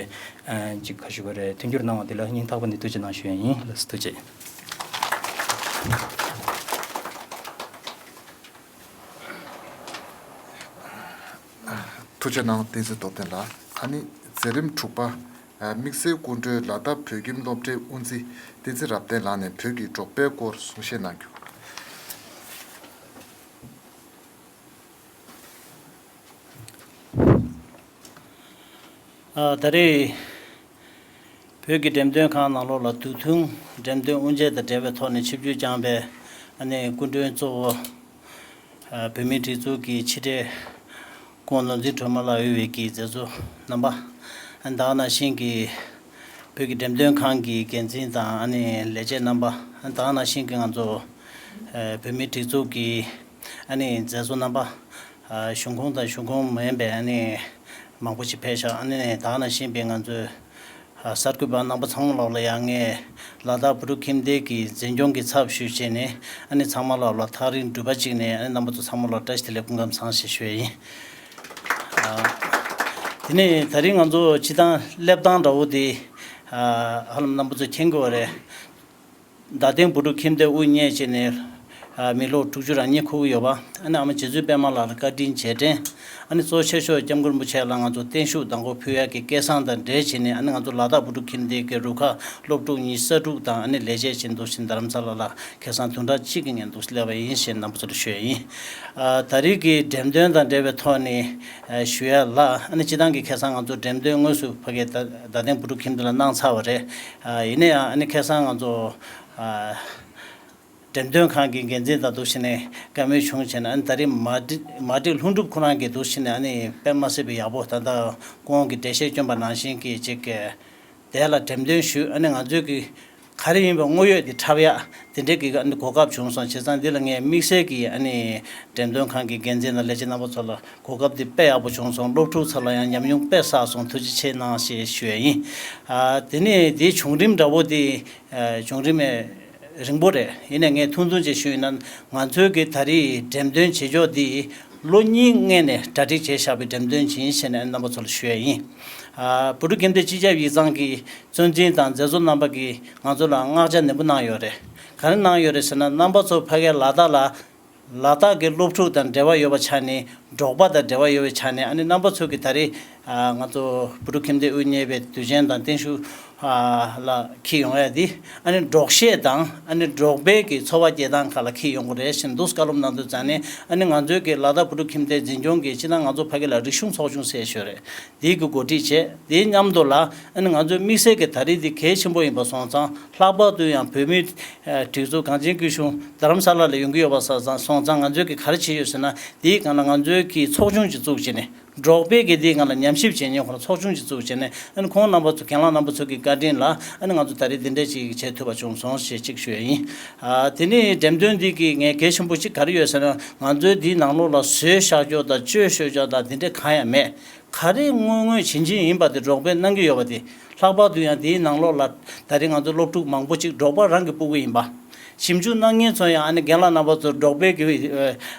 ཅིག་ག་ཞུ་བ་རེད། མཐུན་འགྱུར་གནང་བ་དེ་ལ་སྙིང་ཐག་པ་ནས་ཐུགས་རྗེ་གནང་ཞུ་ཡས་ཡིན། ལགས་སོ་ཐུགས་རྗེ། ཐུགས་རྗེ་གནང་བསྟན་འཛིན་རྡོར་བསྟན་ལགས། ཨ་ནི་མཛད་རིམ་དྲུག་པ། དམིགས་བསལ་སྐུ་མགྲོན་ལ་དྭགས་བོད་ཁྱིམ་སློབ་གྲྭའི་དབུ་འཛིན་བསྟན་འཛིན་རབ་བརྟན་ལགས་ནས་བོད་ཀྱི་འབྲོག་པའི་སྐོར་གསུང་བཤད་གནང་རྒྱུ། ཨ་ད་རེས་བོད་ཀྱི་འགྲེམས་སྟོན་ཁང་ནང་ལོགས་ལ་དུས་ཐུང་འགྲེམས་སྟོན་དབུ་འབྱེད་དང་འབྲེལ་བའི་ཐོག་ནས་ཆིབས་བསྒྱུར་བསྐྱངས་པའི་ཨ་ནི་སྐུ་མགྲོན་གཙོ་བོ། ཨ་བོད་མིའི་སྒྲིག་འཛུགས་ཀྱི་ཕྱི་དྲིལ་སྐུ་ངོ་ནོར་འཛིན་སྒྲོལ་མ་ལགས་དབུས་པའི་གི་མཛད་གཙོ་རྣམ་པ། ཨ་ད་ག་ནང་བཞིན་གྱི་བོད་ཀྱི་འགྲེམས་སྟོན་ཁང་གི་འགན་འཛིན་དང་ཨ་ནི་ལས་བྱེད་རྣམ་པ། ཨ་ད་ག་ནང་བཞིན་གྱི་ང་ཚོ་ཨ་བོད་མིའི་སྒྲིག་འཛུགས་ཀྱི་ཨ་ནི་མཛད་གཙོ་རྣམ་པ། ཨ་གཞུང་ཁོངས་དང་གཞུང་ཁོངས་མིན་པའི་ཨ་ནི་མང་པོ་ཞིག་ཕེབས་ཤག་ཨ་ནི་ད་ག་ནང་བཞིན་པའི་ང་ཚོའི་ཨ་གསར་འགོད་པ་རྣམ་པ་ཚང་མ་ལོག་ལ་ཡང་ངས་ལ་དྭགས་བོད་ཕྲུག་ཁྱིམ་སྡེ་གི་འཛིན་སྐྱོང་གི་ཚབ་ཞུས་བྱས་ནས་ཨ་ནི་ཚང་མ་ལོག་ལ་ཐག་རིང་སྒྲུབ་པ་གཅིག་ནས་ཨ་ནི་རྣམ་པ་ཚོ་ཚང་མ་ལོག་བཀྲ་ཤིས་བདེ་ལེགས་སྐུ་ཁམས་བཟང་ཞེས་ཞུ་ཡས་ཡིན། ཨ་དེ་ནས་ད་རིང་ང་ཚོ་སྤྱི་བཏང་སླེབས་སྟངས་འདྲ་བོ་དེ་ཨ་ཧ་ལམ་རྣམ་པ་ཚོ་མཁྱེན་གྱི་ཡོད་རེད། རྡ་སྟེང་བོད་ཕྲུག་ཁྱིམ་སྡེ་དབུ་བརྙེས་བྱས་ནས་ཨ་མི་ལོ་དྲུག་ཅུ་རེ་གཉིས་འཁོར་གྱི་ཡོད་པ། ཨ་ནི་ཨ་མ་རྗེ་བཙུན་པད་མ་ལགས་ལ་བཀའ་དྲིན་རྗེས་དྲན། ཨ་ནི་གཙོ་ཆེ་ཤོས་སྐྱབས་མགོན་རིན་པོ་ཆེ་ལ་ང་ཚོ་བརྟན་བཞུགས་དང་པོ་ཕུལ་ཡག་གི་སྐལ་བཟང་དང་འབྲེལ་བྱས་ནས་ཨ་ནི་ང་ཚོ་ལ་དྭགས་བོད་ཕྲུག་ཁྱིམ་སྡེ་གི་རུ་ཁག་སློབ་ཕྲུག་གཉིས་གསར་འཛུགས་དང་ཨ་ནི་ལས་བྱེད་ཅིག་འདུག་ཕྱིན་རྡ་རམ་ས་ལ་ལ་ཁ་སང་བདུན་ཕྲག་གཅིག་གི་ཉིན་འདུག་སླེབས་པ་ཡིན་ཞེས་རྣམ་པ་ཚོ་ལ་ཞུ་ཡ་ཡིན། ཨ་ད་རེས་ཀྱི་འགྲེམས་སྟོན་དང་འབྲེལ་བའི་ཐོག་ནས་ཨ་ཞུ་ཡ་ལ་ཨ་ནི་སྤྱི་བཏང་གི་ཁ་སང་ང་ཚོ་འགྲེམས་སྟོན་དངོས་སུ་ཕ་གིའི་རྡ་རྡ་སྟེང་བོད་ཕྲུག་ཁྱིམ་སྡེ་ལ་གནང་ཚར་བ་རེད། ཨ་ཡིན་ན་ཡང་ཨ་ནི་ཁ་སང་ང་ཚོ་ཨ་འགྲེམས་སྟོན་ཁང་གི་འགན་འཛིན་དང་འདུག་ཕྱིན་ནས་བཀའ་མོལ་བྱུང་བྱས་ནས་ཨ་ནི་ད་རེས་མ་བསྒྲིགས་མ་བསྒྲིགས་ལྷུན་གྲུབ་ཁོ་རང་གིས་འདུག་ཕྱིན་ནས་ཨ་ནི་དཔེ་མ་སྲིད་པའི་ཡག་པོ་ད་ལྟ་ཁོང་གིས་འགྲེལ་བཤད་བསྐྱོན་པ་ནང་བཞིན་གྱི་ཅིག་གི་དེ་ལ་འགྲེམས་སྟོན་ཞུས། ཨ་ནི་ང་ཚོས་ཀྱི་ག་རེ་ཡིན་པའི་དངོས་ཡོད་དེ་འཁྲབ་ཡག་དེ་འདྲའི་གི་ཨ་ནི་གོ་སྐབས་བྱུང་སོང་། བྱས་ཙང་འདི་ལ་ངས་དམིགས་བསལ་གྱི་ཨ་ནི་འགྲེམས་སྟོན་ཁང་གི་འགན་འཛིན་དང་ལས་བྱེད་རྣམ་པ་ཚོ་ལ་གོ་སྐབས་འདི་དཔེ་ཡག་པོ་བྱུང་སོང་། སློབ་ཕྲུག་ཚོ་ལ་ཡང་ཉམས་མྱོང་དཔེ་བསགས་སོང་། ཐུགས་རྗེ་ཆེ་གནང་ཞེས་ཞུ་ཡ་ཡིན། ཨ་དེ་ནས་དེའི་བྱུང་རིམ་འདྲ་བོ་དེ་ཨ་བྱུང་རིམ་རིང་པོ་རེད། ཡིན་ནའི་ངས་ཐུང་ཐུང་ཅིག་ཞུས་ན་ང་ཚོའི་གི་ད་རེས་འགྲེམས་སྟོན་བྱེད་ཕྱོགས་འདི་ལོ་གཉིས་སྔོན་ནས་གྲ་སྒྲིག་བྱས་བཞག་པའི་འགྲེམས་སྟོན་ཅིག་ཡིན་ཞེས་ནས་རྣམ་པ་ཚོ་ལ་ཞུ་ཡ་ཡིན། ཨ་བོད་ཕྲུག་ཁྱིམ་སྡེ་སྤྱི་ཁྱབ་ཡིག་ཚང་གི་གཙོ་འཛིན་དང་མཛད་གཙོ་རྣམ་པ་གིས་ང་ཚོ་ལ་མངགས་བྱ་ནན་པོ་གནང་ཡོད་རེད། ག་རེ་གནང་ཡོད་རེད་ཟེར་ན་རྣམ་པ་ཚོ་ཕ་གིའི་ལ་དྭགས་ལ་ལ་དྭགས་ཀྱི་སློབ་ཕྲུག་དང་འབྲེལ་བ་ཡོད་པ་ཆ་ནས་འབྲོག་པ་དང་འབྲེལ་བ་ཡོད་པའི་ཆ་ནས་ཨ་ནི་རྣམ་པ་ཚོ་གིས་ད་རེས་ང་ཚོ་བོད་ཕྲུག་ཁྱིམ་སྡེ་དབུ་བརྙེས་པའི་དུས་ཆེན་དང་བརྟན་བཞུགས་ལ་འཁྱེར་ཡོང་ཡ་དེ་ཨ་ནི་འབྲོག་གཞས་དང་ཨ་ནི་འབྲོག་པའི་གི་འཚོ་བ་སྐྱེལ་སྟངས་ཁག་ལ་འཁྱེར་ཡོང་གི་རེད་ཞེས་འདུག་བཀའ་སློབ་གནང་དུས་ཙང་ནས་ཨ་ནི་ང་ཚོའི་གི་ལ་དྭགས་བོད་ཕྲུག་ཁྱིམ་སྡེ་འཛིན་སྐྱོང་གིས་སྤྱིར་བཏང་ང་ཚོ་ཕ་གི་ལ་རིག་གཞུང་ཚོགས་ཆུང་ཟེར་ཞིག་ཡོད་རེད། དེའི་གི་འགོ་ཁྲིད་བྱས། དེའི་མཉམ་དུ་ལ་ཨ་ནི་ང་ཚོའི་དམིགས་བསལ་གྱི་ད་རེས་འདི་གལ་ཆེན་པོ་ཡིན་པ་སོང་ཙང་། ལྷག་པར་དུ་ཡང་བོད་མིའི་སྒྲིག་འཛུགས་གངས་ཅན་སྐྱིད་གཤོངས་རྡ་རམ་ས་ལ་ལ་ཡོང་གི་ཡོད་པ་སོང་ཙང་། སོང་ཙང་ང་ཚོས་གི་ག་རེ་བྱས་ཡོད་ཟེར་ན། དེའི་སྒང་ལ་ང་ཚོའི་གི་ཚོགས་ཆུང་ཅིག་བཙུགས་བྱས་ནས། འབྲོག་པའི་གི་དེའི་སྒང་ལ་ཉམས་ཞིབ་བྱེད་མཁན་ཁོ་རང་ཚོགས་ཆུང་ཅིག་བཙུགས་བྱས་ནས། ཨ་ནི་ཁོང་རྣམ་པ་ཚོ་རྒན་ལགས་རྣམ་པ་ཚོ་གི་བཀའ་དྲིན་ལ་ཨ་ནི་ང་ཚོ་ད་རེས་འདི་འདྲ་ཅིག་བྱེད་ཐུབ་པ་བྱུང་སོང་ཞེས་ཅིག་ཞུ་ཡ་ཡིན། ཨ་དེ་ནས་འགྲེམས་སྟོན་འདི་གི་ངས་གལ་ཆེན་པོ་ཅིག་ག་རེ་ཡོད་ཟེར་ན། ང་ཚོའི་འདིའི་ནང་ལོགས་ལ་ཟས་བཞག་ཕྱོགས་དང་སྤྱོད་བཞག་ཕྱོགས་དང་འདི་འདྲ་གང་ཡང་མེད། ག་རེ་དངོས་དངོས་བྱིན་གྱིས་ཡིན་པ་དེ་འབྲོག་པས་གནང་གི་ཡོད་པ་དེ། ལྷག་པར་དུ་ཡང་དེའི་ནང་ལོགས་ལ་ད་རེས་ང་ཚོ་སློབ་ཕྲུག་མང་པོ་ཅིག་འབྲོག་པ་རང་གི་སྤུ་གུ་ཡིན་པ། ཞིབ་འཇུག་གནང་མཁན་ཚོ་ཡང་ཨ་ནི་རྒན་ལགས་རྣམ་པ་ཚོ་འབྲོག་པའི་གི་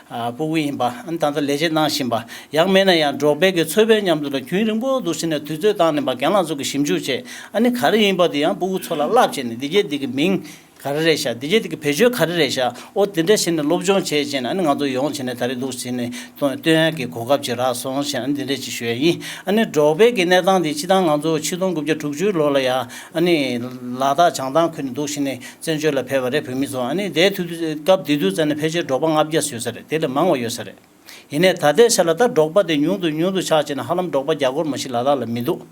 ཨ་ཕྲུ་གུ་ཡིན་པ། ཨ་ནི་ད་ལྟ་ལས་བྱེད་གནང་བཞིན་པ། ཡང་མིན་ན་ཡང་འབྲོག་པའི་གི་ཚོ་པའི་མཉམ་དུ་ལ་རྒྱུན་རིང་པོ་འདུག་ཟེར་ནས་དུས་ཚོད་བཏང་ནས་པ་རྒན་ལགས་ཚོ་གི་ཞིབ་འཇུག་བྱས། ཨ་ནི་ག་རེ་ཡིན་པ་དེ་ཡང་ཕྲུ་གུ་ཚོ་ལ་བསླབ་བྱས་ནས། འདི་གྱད་འདི་གི་མིང་ག་རེ་རེད་ཤག་འདི་གྱད་འདི་གི་བེད་སྤྱོད་ག་རེ་རེད་ཤག་འོ་དེ་འདྲ་བྱས་ནས་སློབ་སྦྱོང་བྱས་བྱས་ནས། ཨ་ནི་ང་ཚོ་ཡོང་བྱས་ནས་ད་རེས་འདུག་ཟེར་ནས་སྟོན་སྟོན་ཡག་གི་གོ་སྐབས་ཅིག་རག་སོང་ཞེས། ཨ་ནི་འདི་འདྲ་ཅིག་ཞུ་ཡ་ཡིན། ཨ་ནི་འབྲོག་པའི་གི་གནས་སྟངས་འདི་སྤྱིར་བཏང་ང་ཚོ་ཆིག་སྟོང་དགུ་བརྒྱ་དྲུག་ཅུ་ལོ་ལ་ཡ་ཨ་ནི་ལ་དྭགས་བྱང་ཐང་ཁུལ་ནས་འདུག་ཟེར་ནས་བཙན་བྱོལ་ལ་ཕེབས་པ་རེད། བོད་མི་ཚོ། ཨ་ནི་དེའི་དུས་དུས་སྐབས་དེ་དུས་ཙམ་ནས་ཕལ་ཆེར་འབྲོག་པ་ལྔ་བརྒྱ་ཡོད་ས་རེད། དེ་ལས་མང་བ་ཡོད་ས་རེད། ཡིན་ནའི་ད་ལྟའི་ཆ་ལ་ད་འབྲོག་པ་དེ་ཉུང་དུ་ཉུང་དུ་ཆགས་བྱས་ནས་ཧ་ལམ་འབྲོག་པ་བརྒྱ་སྐོར་མ་ཞིག་ལ་དྭགས་ལ་མི་འདུག་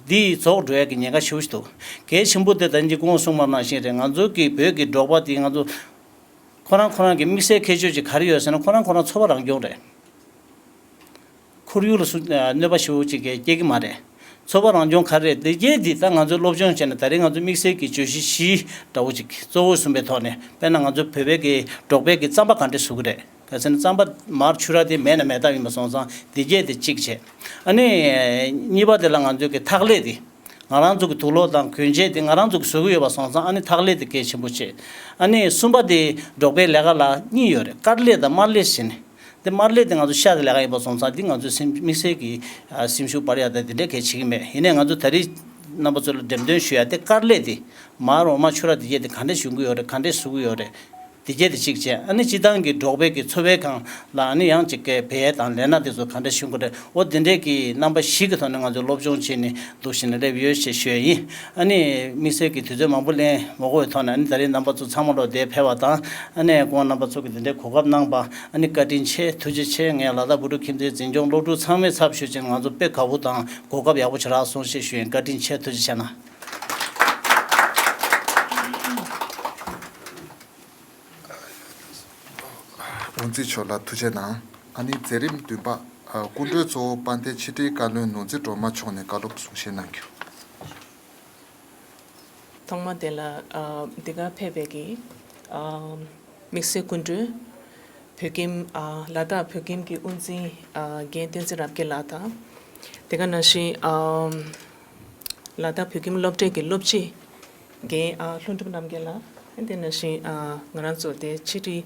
འདི་རྫོགས་འགྲོ་ཡ་གི་ཉེན་ཁ་ཞེ་པོ་ཞིག་འདུག་གལ་ཆེན་པོ་དེ་ད་ཅི་གོང་གསུངས་པ་ནང་བཞིན་རེད། ང་ཚོ་གི་བོད་ཀྱི་འབྲོག་པ་དེ་ང་ཚོ་ཁོ་རང་ཁོ་རང་གི་དམིགས་བསལ་ཁྱད་ཆོས་ཅིག་ག་རེ་ཡོད་ཟེར་ན། ཁོ་རང་ཁོ་རང་ཚོ་པ་རང་སྐྱོང་རེད། ཁོར་ཡུག་ལ་སུ་གནོད་པ་ཞེ་པོ་ཅིག་གི་སྐྱེལ་གྱི་མ་རེད། ཚོ་པ་རང་སྐྱོང་ག་རེ་རེད། དེ་གྱད་འདི་ད་ང་ཚོས་སློབ་སྦྱོང་བྱས་ནས་ད་རེས་ང་ཚོ་དམིགས་བསལ་གྱི་བརྗོད་གཞི་བཞི་འདྲ་བོ་ཅིག་གཙོ་བོ་གསུམ་པའི་ཐོག་ནས། དཔེར་ན་ང་ཚོ་བོད་པའི་གི་འབྲོག་པའི་གི་རྩམ་པ་ག་འདྲས་བཟོ་གི་རེད། ག་ཟེར་ན་རྩམ་པ་མར་ཆུ་ར་དེ་མེད་ན་མེད་ཐབས་ཡིན་པ་སོང་ཙང་། དེ་གྱད་དེ་གཅིག་བྱས། ཨ་ནི་གཉིས་པ་དེ་ལ་ང་ཚོའི་གི་འཐག་ལེ་དེ། ང་རང་ཚོ་གི་དུག་ལོག་དང་གོན་ཆས་དེ་ང་རང་ཚོ་གི་བཟོ་གི་ཡོད་པ་སོང་ཙང་། ཨ་ནི་འཐག་ལེ་དེ་གལ་ཆེན་པོ་བྱས། ཨ་ནི་གསུམ་པ་དེ་འབྲོག་པའི་ལས་ཀ་ལ་གཉིས་ཡོད་རེད། དཀར་ལེ་དང་དམར་ལེ་ཟེར་ནས། དེ་དམར་ལེ་དེ་ང་ཚོ་ཤ་དང་ལས་ཀ་ཡིན་པ་སོང་ཙང་། དེ་ང་ཚོའི་སེམས་དམིགས་བསལ་གྱི་ཨ་སེམས་ཤུགས་སྤར་ཡ་དང་དེ་འདྲ་གལ་ཆེ་གི་མེད། ཡིན་ནའི་ང་ཚོ་ད་རེས་རྣམ་པ་ཚོ་ལ་འགྲེམས་སྟོན་ཞུ་ཡ་དེ། དཀར་ལེ་དེ་མར་འོ་མ་ཆུ་ར་དེ་གྱད་དེ་ག་འདྲས་བྱུང་གི་ཡོད་རེད། ག་འདྲས་བཟོ་གི་ཡོད་རེད། དེ་གྱད་དེ་གཅིག་བྱས། ཨ་ནི་སྤྱིར་བཏང་གི་འབྲོག་པའི་གི་ཚོ་པའི་སྒང་ལ་ཨ་ནི་ཡང་ཅིག་གི་བལ་དང་ལས་སྣ་དེ་ཚོ་ག་འདྲ་བྱུང་གི་རེད། འོ་དེ་འདྲའི་གི་རྣམ་པ་བཞི་གི་ཐོག་ནས་ང་ཚོས་སློབ་སྦྱོང་བྱས་ནས་འདུག་བྱས་ནས་སླེབས་ཡོད་ཞེས་ཞུ་ཡ་ཡིན། ཨ་ནི་དམིགས་བསལ་གྱི་དུས་ཚོད་མང་པོ་ལེན་མ་དགོས་པའི་ཐོག་ནས། ཨ་ནི་ད་རེས་རྣམ་པ་ཚོ་ཚང་མ་ལོག་འདིར་ཕེབས་པ་དང་། ཨ་ནི་ཁོང་རྣམ་པ་ཚོ་གི་དེ་འདྲའི་གོ་སྐབས་གནང་པ། ཨ་ནི་བཀའ་དྲིན་ཆེ། ཐུགས་རྗེ་ཆེ། ངས་ལ་དྭགས་བོད་ཕྲུག་ཁྱིམ་སྡེའི་འཛིན་སྐྱོང་སློབ་ཕྲུག་ཚང་མའི་ཚབ་ཞུས་བྱས་ནས་ང་ཚོ་དཔེ་དགའ་པོ་དང་གོ་སྐབས་ཡག་པོ་ཞིག་རག་སོང་ཞེས་ཞུ་ཡིན། བཀའ་དྲིན་ཆེ། ཐུགས་རྗེ་ཆེ་གནང་། དབུ་འཛིན་མཆོག་ལ་ཐུགས་རྗེ་གནང་། ཨ་ནི་མཛད་རིམ་བདུན་པ། ཨ། སྐུ་མགྲོན་གཙོ་བོ་དཔལ་ལྡན་ཕྱི་དྲིལ་བཀའ་བློན་ནོར་འཛིན་སྒྲོལ་མ་མཆོག་ནས་བཀའ་སློབ་གསུང་བཤད་གནང་རྒྱུ། ཐོག་མ་དེ་ལ། ཨ། འདི་གར་ཕེབས་པའི་གི། ཨ། དམིགས་བསལ་སྐུ་མགྲོན། བོད་ཁྱིམ། ཨ། ལ་དྭགས་བོད་ཁྱིམ་གྱི་དབུ་འཛིན། ཨ། རྒན་བསྟན་འཛིན་རབ་རྒྱས་ལགས་དང་། དེ་ག་ནང་བཞིན། ཨ། ལ་དྭགས་བོད་ཁྱིམ་སློབ་གྲྭའི་གི་སློབ་སྤྱི་རྒན། ཨ། ལྷུན་གྲུབ་རྣམ་རྒྱལ་ལགས། དེ་ནང་བཞིན། ཨ། ང་རང་ཚོ་དེ་ཕྱི་དྲིལ།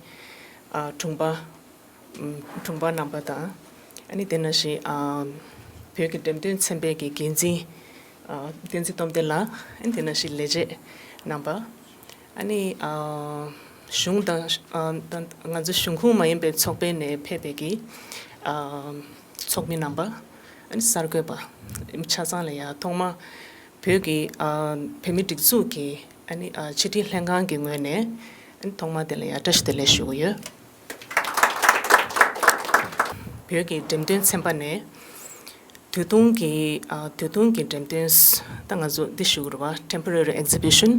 ཨ། དྲུང་པ། ཨམ། དྲུང་པ་རྣམ་པ་དང་། ཨ་ནི་དེ་ནང་བཞིན། ཨ། བོད་ཀྱི་འགྲེམས་སྟོན་ཚན་པའི་གི་འགན་འཛིན། ཨ། བསྟན་འཛིན་སྟོབས་ལྡན་ལགས། ཨ་ནི་དེ་ནང་བཞིན་ལས་བྱེད་རྣམ་པ། ཨ་ནི། ཨ། གཞུང་དང་། ཨ། ད་ང་ཚོ་གཞུང་ཁོངས་མ་ཡིན་པའི་ཚོགས་པའི་ནས་ཕེབས་པའི་གི། ཨ། ཚོགས་མི་རྣམ་པ། ཨ་ནི་གསར་འགོད་པ་ཆ་ཚང་ལ་ཡ། ཐོག་མ་བོད་ཀྱི། ཨ། བོད་མིའི་སྒྲིག་འཛུགས་ཀྱི། ཨ་ནི། ཨ། ཕྱི་དྲིལ་ལྷན་ཁང་གི་ངོས་ནས། ཨ་ནི་ཐོག་མ་དེ་ལ་ཡ་བཀྲ་ཤིས་བདེ་ལེགས་ཞུ་གི་ཡོད། བོད་ཀྱི་འགྲེམས་སྟོན་ཚན་པ་ནས་དུས་ཐུང་གི། ཨ། དུས་ཐུང་གི་འགྲེམས་སྟོན། ད་ང་ཚོ་འདི་ཞུ་གི་རེད་པ། Temporary Exhibition།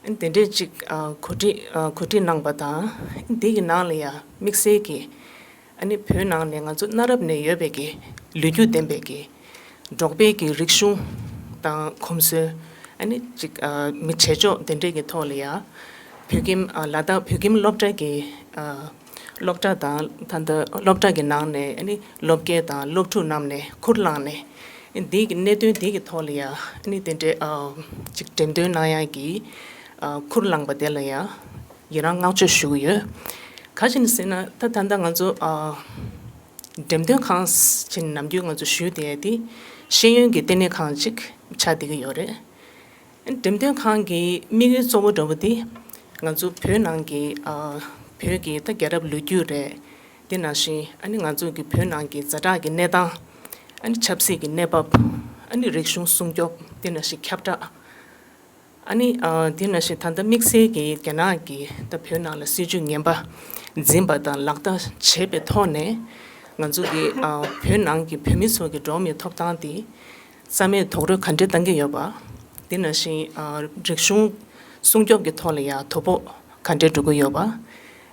ཨ་ནི་དེ་འདྲས་ཅིག། ཨ། གོ་སྒྲིག། ཨ། གོ་སྒྲིག་གནང་པ་དང་། ཨ་ནི་འདི་གི་ནང་ལ་ཡ་དམིགས་བསལ་གྱི། ཨ་ནི་བོད་ནང་ནས་ང་ཚོ་གནའ་རབས་ནས་ཡོད་པའི་གི་ལོ་རྒྱུས་ལྡན་པའི་གི་འབྲོག་པའི་གི་རིག་གཞུང་དང་གོམས་སྲོལ། ཨ་ནི་ཅིག། ཨ། མི་བྱེད་ཕྱོགས་དེ་འདྲའི་གི་ཐོག་ལ་ཡ། བོད་ཁྱིམ། ཨ། ལ་དྭགས་བོད་ཁྱིམ་སློབ་གྲྭ་གི། ཨ། སློབ་གྲྭ་དང་། ད་ལྟ་སློབ་གྲྭ་གི་ནང་ནས། ཨ་ནི་སློབ་དགེ་དང་སློབ་ཕྲུག་རྣམས་ནས་ཁུར་བླངས་ནས། ཨ་ནི་འདི་གི་གནད་དོན་འདི་གི་ཐོག་ལ་ཡ། ཨ་ནི་དེ་འདྲའི། ཨ། ཅིག་འགྲེམས་སྟོན་གནང་ཡ་གི། ཨ། ཁུར་བླངས་པ་དེ་ལ་ཡ། ཡི་རང་བསྔགས་བརྗོད་ཞུ་གི་ཡོད། ག་ཅི་ཡིན་ཟེར་ན། ད་ད་ལྟ་ང་ཚོ། ཨ། འགྲེམས་སྟོན་ཁང་ཟེར་ནམ་རྒྱུན་ང་ཚོ་ཞུས་བསྡད་ཡ་དེ་ཤེས་ཡོན་གྱི་ལྟེ་གནས་ཁང་ཅིག་ཆགས་བསྡད་ཀྱི་ཡོད་རེད། འགྲེམས་སྟོན་ཁང་གི་དམིགས་ཡུལ་གཙོ་བོ་འདྲ་བོ་དེ་ང་ཚོ་བོད་ནང་གི། ཨ། བོད་ཀྱི་ད་རྒྱལ་རབས་ལོ་རྒྱུས་རེད། དེ་ནང་བཞིན། ཨ་ནི་ང་ཚོ་གི་བོད་ནང་གི་ཛ་དྲག་གི་གནས་སྟངས། ཨ་ནི་ཆབ་སྲིད་ཀྱི་གནས་བབ། ཨ་ནི་རིག་གཞུང་སྲུང་སྐྱོབ། དེ་ནང་བཞིན་ཁྱབ་བསྒྲགས། ཨ་ནི། ཨ། དེ་ནང་བཞིན་ད་ལྟ་དམིགས་བསལ་གྱི་རྒྱ་ནག་གིས་ད་བོད་ནང་ལ་སྲིད་ཇུས་ངན་པ་འཛིན་པ་དང་ལག་བསྟར་བྱས་པའི་ཐོག་ནས། ང་ཚོ་གི། ཨ། བོད་ནང་གི་བོད་མི་ཚོ་གི་འགྲོ་བ་མིའི་ཐོབ་ཐང་དེ་རྩ་མེད་རྡོག་རོལ་ག་འདྲས་བཏང་གི་ཡོད་པ། དེ་ནང་བཞིན། ཨ། རིག་གཞུང་སྲུང་སྐྱོབ་ཀྱི་ཐོག་ལ་ཡང་དོ་ཕོག་ག་འདྲས་འགྲོ་གི་ཡོད་པ།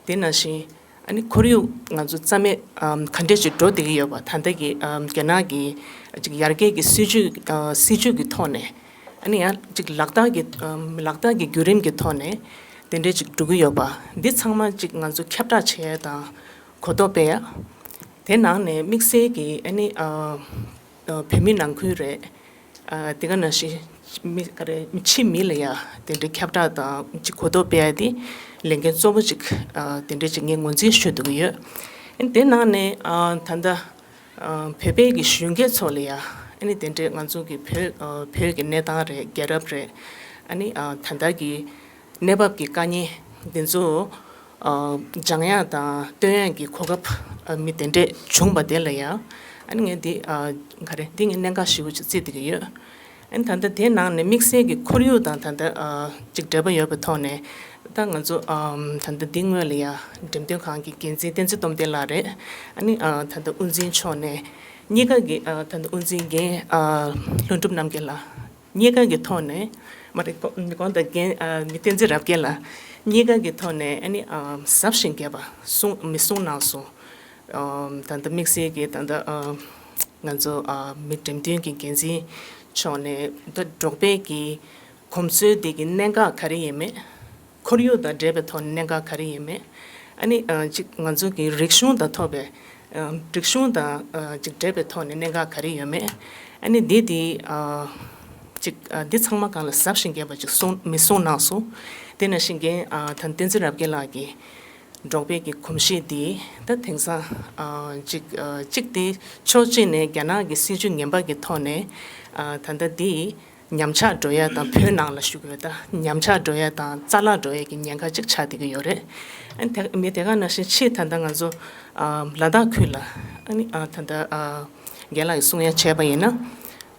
དེ་ནང་བཞིན། ཨ་ནི་ཁོར་ཡུག་ང་ཚོ་རྩ་མེད། ཨམ། ག་འདྲས་ཅིག་འགྲོ་བསྡད་ཀྱི་ཡོད་པ། ད་ལྟ་གི། ཨམ། རྒྱ་ནག་གི་ཅིག་ཡར་རྒྱས་ཀྱི་སྲིད་ཇུས། ཨ། སྲིད་ཇུས་ཀྱི་ཐོག་ནས། ཨ་ནི་ཡང་ཅིག་ལག་བསྟར་གྱི། ཨམ། ལག་བསྟར་གྱི་བརྒྱུད་རིམ་གྱི་ཐོག་ནས་དེ་འདྲས་ཅིག་འགྲོ་གི་ཡོད་པ། འདི་ཚང་མ་ཅིག་ང་ཚོ་ཁྱབ་བསྒྲགས་བྱེད་ཡ་དང་གོ་རྟོགས་སྤེལ་ཡ། དེ་ནང་ནས་དམིགས་བསལ་གྱི། ཨ་ནི། ཨ། ཨ། བོད་མི་ནང་ཁུལ་རེད། ཨ། དེ་ག་ནང་བཞིན། མི་ག་རེ་ཕྱི་མི་ལ་ཡ་དེ་འདྲའི་ཁྱབ་བསྒྲགས་དང་ཅིག་གོ་རྟོགས་སྤེལ་ཡ་དེ་ལས་འགན་གཙོ་བོ་ཅིག་ཨ་དེ་འདྲའི་ཅིག་ངས་ངོས་འཛིན་ཞུ་འདོད་ཀྱི་ཡོད། ཨ་ནི་དེ་ནང་ནས་ཨ་ད་ལྟ་ཨ་བོད་པའི་གི་གཞོན་སྐྱེས་ཚོ་ལ་ཡ་ཨ་ནི་དེ་འདྲའི་ང་ཚོ་གི་བོད་ཨ་བོད་ཀྱི་གནས་སྟངས་རེད། རྒྱལ་རབས་རེད། ཨ་ནི་ཨ་ད་ལྟ་གི་གནས་བབ་ཀྱི་དཀའ་ངལ་འདི་ཚོ་ཨ་སྦྱང་ཡག་དང་སྟོན་ཡག་གི་གོ་སྐབས་ཨ་མི་དེ་འདྲས་བྱུང་བ་དེ་ལ་ཡང་ཨ་ནི་ངས་འདི་ཨ་ག་རེ་འདི་ངས་གནད་འགག་ཞེ་པོ་ཅིག་བརྩི་བསྡད་ཀྱི་ཡོད། ཨ་ནི་ད་ལྟ་དེའི་ནང་ནས་དམིགས་བསལ་གྱི་ཁོར་ཡུག་དང་ད་ལྟ་ཨ་ཅིག་འབྲེལ་བ་ཡོད་པའི་ཐོག་ནས་ད་ང་ཚོ་ཨ་ད་ལྟ་འདི་སྔོན་ལ་ཡང་འགྲེམས་སྟོན་ཁང་གི་འགན་འཛིན་བསྟན་འཛིན་སྟོབས་ལྡན་ལགས་རེད། ཨ་ནི་ཨ་ད་ལྟ་དབུ་འཛིན་མཆོག་ནས་གཉིས་ཀ་གི་ཨ་ད་ལྟ་དབུ་འཛིན་རྒན་ཨ་ལྷུན་གྲུབ་རྣམ་རྒྱལ་ལགས། གཉིས་ཀ་གི་ཐོག་ནས་མ་རེད། གོ་མི་གོང་དང་རྒན་ཨ་མི་བསྟན་འཛིན་རབ་རྒྱས་ལགས། གཉིས་ཀ་གི་ཐོག་ནས་ཨ་ནི་ཨ་གཟབ་ཞིང་རྒྱས་པ་གསུང་མི་གསུང་གནང་སོང་། ཨ་ད་ལྟ་དམིགས་བསལ་གྱི་ད་ལྟ་ཨ་ང་ཚོ་ཨ་མི་འགྲེམས་སྟོན་གྱི་འགན་འཛིན་མཆོག་ནས་ད་འབྲོག་པའི་གི་གོམས་སྲོལ་དེ་གི་གནད་འགག་ག་རེ་ཡིན་མེད། ཁོར་ཡུག་དང་འབྲེལ་བའི་ཐོག་ནས་གནད་འགག་ག་རེ་ཡིན་མེད། ཨ་ནི་ཨ་གཅིག་ང་ཚོ་གི་རིག་གཞུང་དང་ཐོགས་པའི་ཨ་རིག་གཞུང་དང་ཨ་གཅིག་འབྲེལ་བའི་ཐོག་ནས་གནད་འགག་ག་རེ་ཡོད་མེད། ཨ་ནི་འདི་དེ་ཨ་གཅིག་ཨ་འདི་ཚང་མ་སྒང་ལ་གཟབ་ཞིང་རྒྱས་པ་ཅིག་གསུང་མི་གསུང་གནང་སོང་། དེ་ནང་བཞིན་རྒན་ཨ་ད་བསྟན་འཛིན་རབ་རྒྱས་ལགས་ཀྱིས་འབྲོག་པའི་གི་གོམས་གཤིས་འདི་ད་དེང་སང་ཨ་གཅིག་ཨ་གཅིག་དེ་ཕྱོགས་གཅིག་ནས་རྒྱ་ནག་གི་སྲིད་བྱུས་ངན་པ་གི་ཐོག་ནས་ཨ་ད་ལྟ་འདི། ཉམས་ཆག་འགྲོ་ཡ་དང་། བོད་ནང་ལ་ཞུ་དགོས་ད། ཉམས་ཆག་འགྲོ་ཡ་དང་རྩ་བརླག་འགྲོ་ཡ་གི་ཉེན་ཁ་ཅིག་ཆགས་བསྡད་ཀྱི་ཡོད་རེད། ཨ་ནི་དེ་མི་དེ་ག་ནང་བཞིན་ཕྱིས་ད་ལྟ་ང་ཚོ་ཨ་ལ་དྭགས་ཁུལ་ལ་ཨ་ནི་ཨ་ད་ལྟ་ཨ་རྒན་ལགས་ཀྱིས་གསུང་ཡ་བྱས་པ་ཡིན་ན།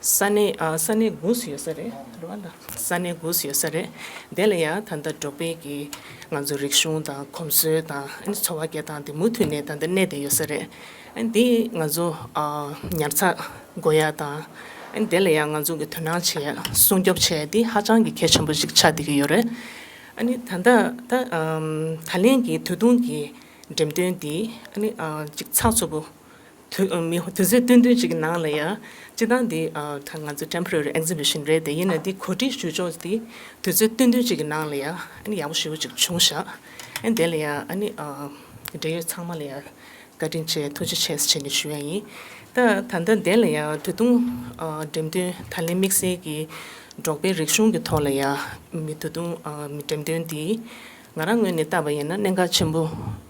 ས་གནས་ཨ་ས་གནས་དགུ་ཙམ་ཡོད་ས་རེད་རེད་བ་ལ། ས་གནས་དགུ་ཙམ་ཡོད་ས་རེད། དེ་ལ་ཡ་ད་ལྟ་འབྲོག་པའི་གི་ང་ཚོ་རིག་གཞུང་དང་གོམས་སྲོལ་དང་ཨ་ནི་འཚོ་བ་སྐྱེལ་སྟངས་དེ་མུ་མཐུད་ནས་ད་ལྟ་གནས་བསྡད་ཡོད་ས་རེད། ཨ་ནི་དེ་ང་ཚོ་ཨ་ཉར་ཚགས་དགོས་ཡ་དང་། ཨ་ནི་དེ་ལ་ཡང་ང་ཚོ་གི་དོ་སྣང་བྱེད་ཡ་སྲུང་སྐྱོབ་བྱེད་ཡ་དེ་ཧ་ཅང་གི་གལ་ཆེན་པོ་ཞིག་ཆགས་བསྡད་ཀྱི་ཡོད་རེད། ཨ་ནི་ད་ལྟ་ད་ཨམ་ད་ལན་གྱི་ད་དུང་གི་འགྲེམས་སྟོན་འདི་ཨ་ནི་ཨ་ཅིག་ཚགས་ཚུད་པོ་དུས་ཨ་མི་དུས་ཚོད་བསྟུན་བསྟུན་ཅིག་གི་ནང་ལ་ཡ་སྤྱི་བཏང་འདི་ཨ་ད་ང་ཚོ་temporary exhibition་རེད་དེ། ཡིན་ན་འདི་གོ་སྒྲིག་ཞུ་ཕྱོགས་འདི་དུས་ཚོད་བསྟུན་བསྟུན་ཅིག་གི་ནང་ལ་ཡ་ཨ་ནི་ཡག་པོ་ཞེ་པོ་ཅིག་བྱུང་ཤག་ཨ་ནི་དེ་ལ་ཡ་ཨ་ནི་ཨ་འབྲེལ་ཡོད་ཚང་མ་ལ་ཡ། བཀའ་དྲིན་ཆེ། ཐུགས་རྗེ་ཆེ་ཟེར་བྱས་ནས་ཞུ་ཡ་ཡིན། ད་ད་ལྟ་འདི་ལ་ཡང་ད་དུང་ཨ་འགྲེམས་སྟོན་ད་ལན་དམིགས་བསལ་གྱི་འབྲོག་པའི་རིག་གཞུང་གི་ཐོག་ལ་ཡང་མི་ད་དུང་ཨ་མི་འགྲེམས་སྟོན་འདི་ང་རང་ངོས་ནས་བལྟས་པ་ཡིན་ན་གནད་འགག་ཆེན་པོ་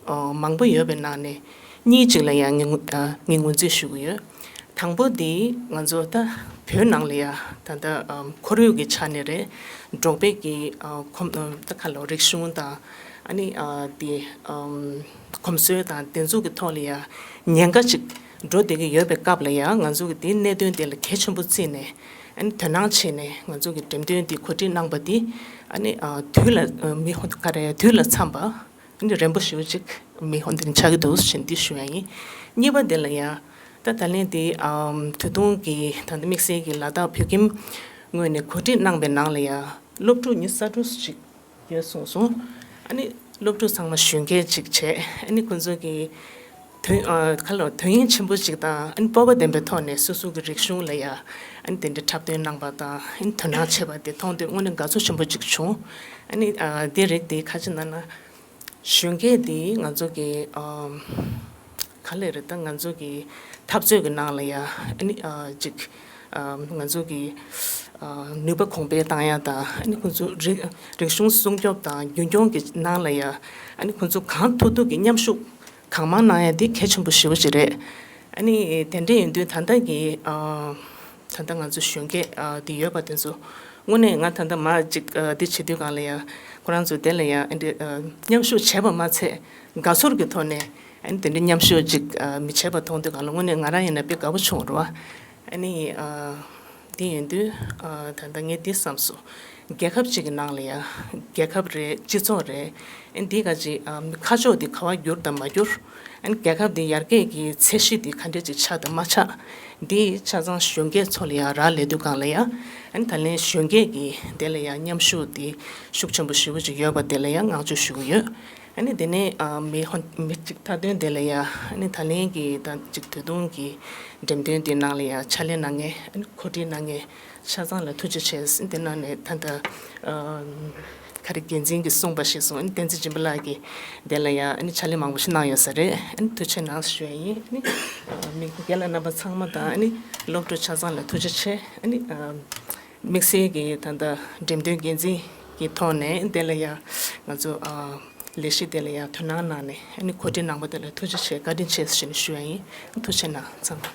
ཨ་མང་པོ་ཡོད་པའི་ནང་ནས་གཉིས་ཅིག་ལ་ཡང་ངས་ངོ་ཨ་ངས་ངོས་འཛིན་ཞུ་གི་ཡོད། དང་པོ་འདི་ང་ཚོ་ད་བོད་ནང་ལ་ཡང་ད་ལྟ་ཨ་ཁོར་ཡུག་གི་ཆ་ནས་རེད། འབྲོག་པའི་གི་ཨ་ཁོམ་ཨ་ད་ག་ལོ་རིག་གཞུང་དང་། ཨ་ནི་ཨ་དེ་ཨམ་གོམས་སྲོལ་དང་དེ་ཚོ་གི་ཐོག་ལ་ཡང་ཉེན་ཁ་ཅིག་འགྲོ་བསྡད་ཀྱི་ཡོད་པའི་སྐབས་ལ་ཡང་ང་ཚོ་གི་དེའི་གནད་དོན་དེ་ལ་གལ་ཆེན་པོ་བརྩིས་ནས། ཨ་ནི་དོ་སྣང་བྱས་ནས་ང་ཚོ་གི་འགྲེམས་སྟོན་དེ་གོ་སྒྲིག་གནང་པ་དེ་ཨ་ནི་ཨ་དུས་ལ་ཨ་མི་ཧོ་ག་རེ་དུས་ལ་འཚམས་པ་ཨ་ནི་རན་པོ་ཞེ་པོ་ཅིག་མི་ཧོ་འདི་ཆགས་ཀྱི་འདུག་ཞེས་འདི་ཞུ་ཡ་ཡིན། གཉིས་པ་དེ་ལ་ཡང་ད་ད་ལན་དེ་ཨམ་ད་དུང་གི་ད་ལྟ་དམིགས་བསལ་གྱི་ལ་དྭགས་བོད་ཁྱིམ་ངོས་ནས་གོ་སྒྲིག་གནང་པའི་ནང་ལ་ཡང་སློབ་ཕྲུག་ཉི་ཤུ་རྩ་དྲུག་ཅིག་ཡོད་གསུངས་སོང་། ཨ་ནི་སློབ་ཕྲུག་ཚང་མ་གཞོན་སྐྱེས་ཅིག་བྱས། ཨ་ནི་ཁོང་ཚོ་གི་དོན་ཨ་ཁ་ལོ་དོན་སྙིང་ཆེན་པོ་ཅིག་དང་། ཨ་ནི་སྤོབས་པ་ལྡན་པའི་ཐོག་ནས་སོ་སོ་གི་རིག་གཞུང་ལ་ཡ་ཨ་ནི་དེ་འདྲའི་འཁྲབ་སྟོན་གནང་པ་དང་། ཨ་ནི་དོ་སྣང་བྱས་པ་དེ་མཐོང་དུས་དངོས་གནས་དགའ་ཚོར་ཆེན་པོ་ཅིག་བྱུང་། ཨ་ནི་ཨ་དེ་རིགས་དེ་ཁ་ཅིག་ན་ན་གཞོན་སྐྱེས་དེ་ང་ཚོ་གི་ཨ་ག་ལེ་རེད། ད་ང་ཚོ་གི་འཐབ་རྩོད་ཀྱི་ནང་ལ་ཡ་ཨ་ནི་ཨ་ཅིག་ཨ་ང་ཚོ་གི་ཨ་ནུས་པ་གོང་འཕེལ་བཏང་ཡ་དང་། ཨ་ནི་ཁོང་ཚོ་རིག་རིག་གཞུང་སྲུང་སྐྱོབ་དང་རྒྱུན་སྐྱོང་གི་ནང་ལ་ཡ་ཨ་ནི་ཁོང་ཚོ་གང་ཐུབ་ཐུབ་ཀྱི་མཉམ་ཞུགས་གང་མང་གནང་ཡ་དེ་གལ་ཆེན་པོ་ཞེ་པོ་ཅིག་རེད། ཨ་ནི་དེ་འདྲ་ཡིན་དུས་ད་ལྟ་གི་ཨ་ད་ལྟ་ང་ཚོ་གཞོན་སྐྱེས་ཨ་དེ་ཡོད་པ་དེ་ཚོ་དངོས་གནས་ང་ད་ལྟ་མ་ཅིག་ཨ་དེ་བྱེད་དུས་གང་ལ་ཡ་ཁོ་རང་ཚོ་དེ་ལ་ཡ་ཨ་འདྲ་ཨ་མཉམ་ཞུགས་བྱས་པ་མ་ཚད་དགའ་ཚོར་གྱི་ཐོག་ནས། ཨ་ནི་དེ་འདྲའི་མཉམ་ཞུགས་ཅིག་ཨ་མི་བྱེད་པ་མཐོང་དུས་གང་ལ་དངོས་གནས་ང་རང་ཡིན་ན་དཔེ་དགའ་པོ་བྱུང་རེད་བ། ཨ་ནི་ཨ་དེ་ཡིན་དུས་ཨ་ད་ལྟ་ངས་འདི་བསམ་སོང་། རྒྱལ་ཁབ་ཅིག་གི་ནང་ལ་ཡ་རྒྱལ་ཁབ་རེད། སྤྱི་ཚོགས་རེད། ཨ་ནི་འདི་ག་ཅིག་ཨ་ཁ་ཕྱོགས་འདི་ག་བ་བསྒྱུར་དང་མ་བསྒྱུར། ཨ་ནི་རྒྱལ་ཁབ་འདི་ཡར་རྒྱས་ཀྱི་ཚད་གཞི་འདི་ག་འདྲས་ཅིག་ཆགས་དང་མ་ཆགས། འདི་ཆ་ཚང་གཞོན་སྐྱེས་ཚོ་ལ་ཡ་རག་ལས་དུས་གང་ལ་ཡ། ཨ་ནི་ད་ལན་གཞོན་སྐྱེས་ཀྱི་དེ་ལ་ཡ་མཉམ་ཞུགས་འདི་ཤུགས་ཆེན་པོ་ཞེ་པོ་ཅིག་ཡོད་པ་དེ་ལ་ཡ་བསྔགས་བརྗོད་ཞུ་གི་ཡོད། ཨ་ནི་དེ་ནས་ཨ་མི་ཧོན་མི་གཅིག་མཐའ་དོན་དེ་ལ་ཡ། ཨ་ནི་ད་ལན་གྱི་ད་གཅིག་ད་དུང་གི་འགྲེམས་སྟོན་དེ་ནང་ལ་ཡ་ཕྱག་ལས་གནང་མཁན། ཨ་ནི་གོ་སྒྲིག་གནང་མཁན་ཆ་ཚང་ལ་ཐུགས་རྗེ་ཆེ། དེ་ནང་ནས་ད་ལྟ་ཨ་ག་རེ་འགན་འཛིན་གྱིས་གསུངས་པ་ཞིག་སོང་། ཨ་ནི་བསྟན་འཛིན་སྦྱིན་པ་ལགས་ཀྱིས་དེ་ལ་ཡ་ཨ་ནི་ཕྱག་ལས་མང་པོ་ཞིག་གནང་ཡོད་ས་རེད། ཨ་ནི་ཐུགས་རྗེ་གནང་ཞུ་ཡ་ཡིན། ཨ་ནི་ཨ་མི་རྒན་ལགས་རྣམ་པ་ཚང་མ་དང་། ཨ་ནི་སློབ་ཕྲུག་ཆ་ཚང་ལ་ཐུགས་རྗེ་ཆེ། ཨ་ནི་ཨ། དམིགས་བསལ་གྱི་ད་ལྟ་འགྲེམས་སྟོན་འགན་འཛིན་གྱི་ཐོག་ནས་དེ་ལ་ཡ་ང་ཚོ་ཨ་ལས་གཞི་དེ་ལ་ཡ་དོ་སྣང་གནང་ནས་ཨ་ནི་གོ་སྒྲིག་གནང་པ་དེ་ལ་ཐུགས་རྗེ་ཆེ་བཀའ་དྲིན་ཆེ་ཞེས་ནས་ཞུ་ཡ་ཡིན། ཐུགས་རྗེ་གནང་ཚང་མ།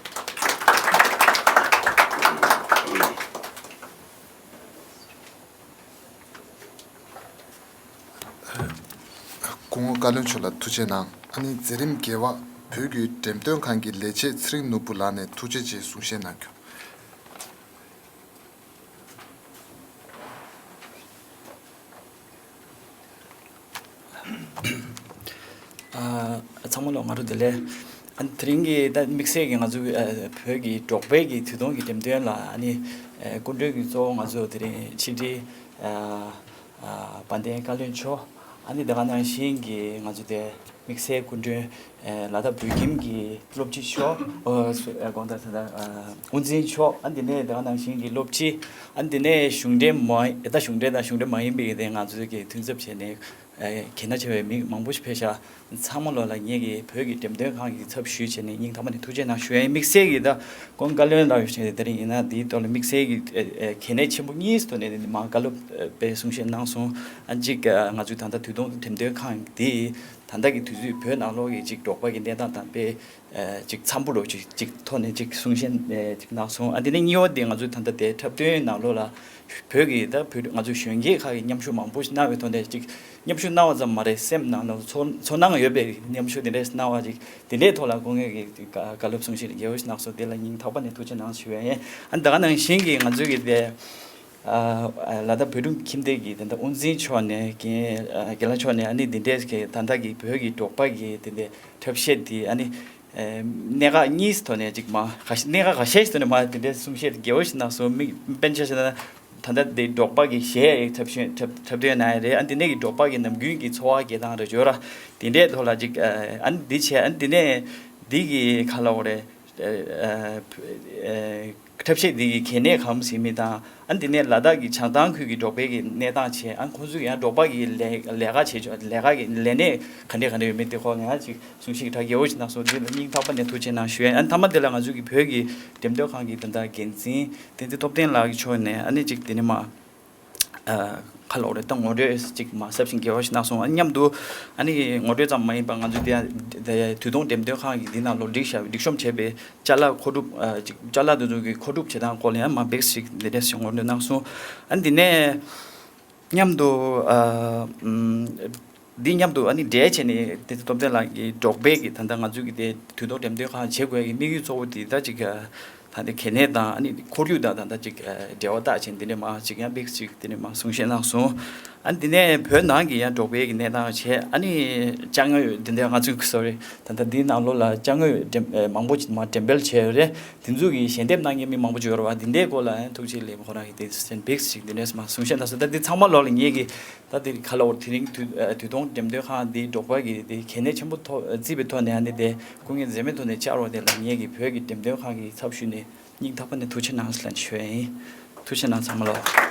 སྐུ་ངོ་བཀའ་བློན་མཆོག་ལ་ཐུགས་རྗེ་གནང་། ཨ་ནི་མཛད་རིམ་རྒྱས་པ་བོད་ཀྱི་འགྲེམས་སྟོན་ཁང་གི་ལས་བྱེད་ཚེ་རིང་ནོར་བུ་ལགས་ནས་ཐུགས་རྗེ་ཆེ་གསུང་བཤད་གནང་རྒྱུ། ཚང་མ་ལོ་ང་རོ་བདེ་ལེགས། ཨ་དེ་རིང་གི་ད་དམིགས་བསལ་གྱི་ང་ཚོ་བོད་ཀྱི་འབྲོག་པའི་གི་དུས་སྟོན་གྱི་འགྲེམས་སྟོན་ལ་ཨ་ནི་སྐུ་མགྲོན་གྱི་གཙོ་བོ་ང་ཚོ་དེ་རིང་ཕྱི་དྲིལ་དཔལ་ལྡན་བཀའ་བློན་མཆོག་ཨ་ནི་དེ་ག་ནང་བཞིན་གྱི་ང་ཚོ་དེ་དམིགས་བསལ་སྐུ་མགྲོན་ལ་དྭགས་བོད་ཁྱིམ་གྱི་སློབ་སྤྱི་མཆོག་དགོངས་དག་ད་དབུ་འཛིན་མཆོག་ཨ་འདི་ནས་དེ་ག་ནང་བཞིན་གྱི་སློབ་སྤྱི་ཨ་འདི་ནས་གཞུང་འབྲེལ་མ་ད་གཞུང་འབྲེལ་དང་གཞུང་འབྲེལ་མ་ཡིན་པའི་དེ་ང་ཚོ་གི་མཐུན་ཚབ་བྱས་ནས་གལ་གནད་ཆེ་བའི་མི་མང་པོ་ཞིག་ཕེབས་ཤག་ཚང་མ་ལོ་ལ་ངེད་ཀྱི་བོད་ཀྱི་འགྲེམས་སྟོན་ཁང་གི་ཚབ་ཞུས་བྱས་ནས་སྙིང་ཐག་པ་ནས་ཐུགས་རྗེ་གནང་ཞུ་ཡ་ཡིན། དམིགས་བསལ་གྱི་ད་ཁོང་བཀའ་བློན་ལགས་ཡོད་བྱས་ནས་དེ་རིང་ཡིན་ན་འདིའི་ཐོག་ལ་དམིགས་བསལ་གྱི་གལ་གནད་ཆེན་པོ་གཉིས་ཐོག་ནས་མ་བཀའ་སློབ་པའི་གསུང་བཤད་གནང་སོང་། ཨ་གཅིག་ང་ཚོའི་ད་ལྟ་དུས་སྟོན་འགྲེམས་སྟོན་ཁང་འདི་ད་ལྟ་གི་དུས་ཚོད་བོད་ནང་ལོགས་ཀྱི་གཅིག་འབྲོག་པ་གི་གནས་སྟངས་དང་དཔེ་ཅིག་འཚམ་པོ་རོ་ཅིག་ཅིག་ཐོག་ནས་ཅིག་གསུང་བཤད་ཅིག་གནང་སོང་། ཨ་དེ་ནས་གཉིས་པ་དེ་ང་ཚོའི་ད་ལྟ་དེ་འཁྲབ་སྟོན་ནང་ལོགས་ལ་བོད་ཀྱི་ད་བོད་ང་ཚོའི་གཞོན་སྐྱེས་ཁག་གིས་མཉམ་ཞུགས་མང་པོ་ཞིག་གནང་བའི་ཐོག་ནས་ཅིག་མཉམ་ཞུགས་གནང་བ་ཙམ་མ་རེད། སེམས་ནང་ལ་ཚོར་ཚོར་སྣང་ཡོད་པའི་མཉམ་ཞུགས་དེ་འདྲས་གནང་བ་ཅིག་དེ་འདྲའི་ཐོག་ལ་སྐུ་ངོ་གིས་བཀའ་སློབ་གསུང་བཤད་རྒྱས་པོ་ཞིག་གནང་སོང་། དེ་ལ་སྙིང་ཐག་པ་ནས་ཐུགས་རྗེ་གནང་ཞུ་ཡ་ཡིན། ཨ་ད་ག་ནང་བཞིན་གྱི་ང་ཚོའི་གི་དེ་ལ་དྭགས་བོད་ཕྲུག་ཁྱིམ་སྡེ་གི་དེ་འདྲ་དབུ་འཛིན་མཆོག་ནས་རྒན་རྒན་ལགས་མཆོག་ནས་ཨ་ནི་འདི་འདྲས་གི་ད་ལྟ་གི་བོད་ཀྱི་འབྲོག་པ་གི་དེ་འདྲའི་འཁྲབ་བཤད་དེ་ཨ་ནི་གནད་འགག་གཉིས་ཐོག་ནས་ཅིག་མ་ག་གནད་འགག་ཁ་ཤས་ཤིག་ཐོག་ནས་མ་དེ་འདྲའི་གསུང་བཤད་རྒྱས་པོ་ཞིག་གནང་སོང་། མིག་དཔེར་ན་ཆ་བཞག་ན་ད་ལྟ་འདི་འབྲོག་པ་གི་གཞས་འཁྲབ་ཤེས་འཁྲབ་འཁྲབ་སྟོན་གནང་ཡ་རེད། ཨ་འདི་ནས་ཀྱི་འབྲོག་པ་གི་ནམ་རྒྱུན་གྱི་འཚོ་བ་སྐྱེལ་སྟངས་རེད་འབྱོར་ར་དེ་འདྲའི་ཐོག་ལ་ཅིག་ཨ་ནི་འདི་བྱས་ཨ་ནི་འདི་ནས་འདི་གི་ག་ལ་འོ་རེད། འཁྲབ་བཤད་འདི་གི་གལ་གནད་གང་ཟེར་མི་དང་ཨ་འདི་ནས་ལ་དྭགས་ཀྱི་བྱང་ཐང་ཁུལ་གྱི་འབྲོག་པའི་གི་གནས་སྟངས་བྱས་ཨ་ཁོང་ཚོས་ཡང་འབྲོག་པ་གི་ལས་ལས་ཀ་བྱེད་ཆོག་ལས་ཀ་གི་ལས་གནས་ག་འདྲས་ག་འདྲས་ཡོད་མེད་དེ་ཁོ་ང་ཅིག་གསུང་བཤད་ཀྱི་གྲ་རྒྱས་པོ་ཞིག་གནང་སོང་། འདི་ལ་སྙིང་ཐག་པ་ནས་ཐུགས་རྗེ་གནང་ཞུ་ཡ། ཨ་མཐའ་མ་དེ་ལ་ང་ཚོ་གི་བོད་ཀྱི་འགྲེམས་སྟོན་ཁང་གི་དོན་དག་འགན་འཛིན་བསྟན་འཛིན་ཐུབ་བསྟན་ལགས་ཀྱི་ཕྱོགས་ནས་ཨ་ནི་ཅིག་དེ་ནས་མ་ཁ་ལོག་རེ་ད་ངོ་སྤྲོད་ཅིག་མ་ཟབ་ཞིང་རྒྱས་པ་ཞིག་གནང་སོང་། ཨ་མཉམ་དུ་ཨ་ནི་ངོ་སྤྲོད་ཙམ་མ་ཡིན་པར་ང་ཚོ་དེ་དུས་སྟོན་འགྲེམས་སྟོན་ཁང་གི་འདི་ནང་ལོ་སྒྲིག་བྱ་སྒྲིག་གཤོམ་བྱས་པའི་ཅ་ལག་མཁོ་སྒྲུབ་ཅིག་ཅ་ལག་དེ་ཚོ་གི་མཁོ་སྒྲུབ་བྱེད་སྟངས་སྐོར་ལ་ཡང་མ་འབེགས་ཤིག་འདི་འདྲས་ཞིག་ངོ་སྤྲོད་གནང་སོང་། ཨ་ནི་འདི་ནས་མཉམ་དུ་འདི་མཉམ་དུ་ཨ་ནི་འབྲེལ་བྱས་ནས་དེ་ཚོ་སྟོབས་ལྡན་ལགས་ཀྱིས་འབྲོག་པའི་གི་ད་ལྟ་ང་ཚོའི་གི་དེ་དུས་ཐོག་འགྲེམས་སྟོན་ཁང་བྱེད་དགོས་ཀྱི་དམིགས་ཡུལ་གཙོ་བོ་དེ་ད་ཅིག་ད་ལྟ་གལ་གནད་དང་ཨ་ནི་ཁོར་ཡུག་དང་ད་ལྟ་ཅིག་འབྲེལ་བ་བཏགས་བྱས་འདི་འདྲ་མ་ཅིག་ཡང་དམིགས་ཅིག་འདི་འདྲ་མ་གསུང་བཤད་གནང་སོང་། ཨ་ནི་འདི་ནས་བོད་ནང་གི་ཡང་འབྲོག་པའི་གི་གནས་སྟངས་བྱས་ཨ་ནི་ཅ་དངོས་འདི་འདྲ་ང་ཚོའི་གི་སོ་རི་ད་ལྟ་འདིའི་ནང་ལོགས་ལ་ཅ་དངོས་འགྲེམས་མང་པོ་ཅིག་མ་འགྲེམས་སྤེལ་བྱས་ཡོད་རེད། དེ་ཚོ་གི་ཞལ་འདེབས་གནང་མཁན་མི་མང་པོ་ཅིག་ཡོད་རེད་བ། འདི་འདྲའི་སྐོར་ལ་ཡང་ཐུགས་རྗེ་ལེགས་ཁོ་རང་གི་དེ་དམིགས་ཅིག་འདི་འདྲ་མ་གསུང་བཤད་གནང་སོང་། ད་འདི་ཚང་མ་ལོགས་ལ་ངེད་ཀྱི་ད་དེ་ག་ལ་འོ་དེ་རིང་དུས་དུས་སྟོན་འགྲེམས་སྟོན་ཁང་འདིའི་འབྲོག་པ་གི་དེ་གལ་གནད་ཆེན་པོ་ཐོག་བརྩིས་པའི་ཐོག་ནས་ཨ་ནི་དེ་སྐུ་ངལ་འཛེམས་མེད་ཐོག་ནས་བཅར་བ་དེ་ལ་ངེད་ཀྱི་བོད་ཀྱི་འགྲེམས་སྟོན་ཁང་གི་ཚབ་ཞུས་ནས་སྙིང་ཐག་པ་ནས་ཐུགས་རྗེ་གནང་ཟེར་ལན་ཞུ་ཡ་ཡིན། ཐུགས་རྗེ་གནང་ཚང་མ་ལོ།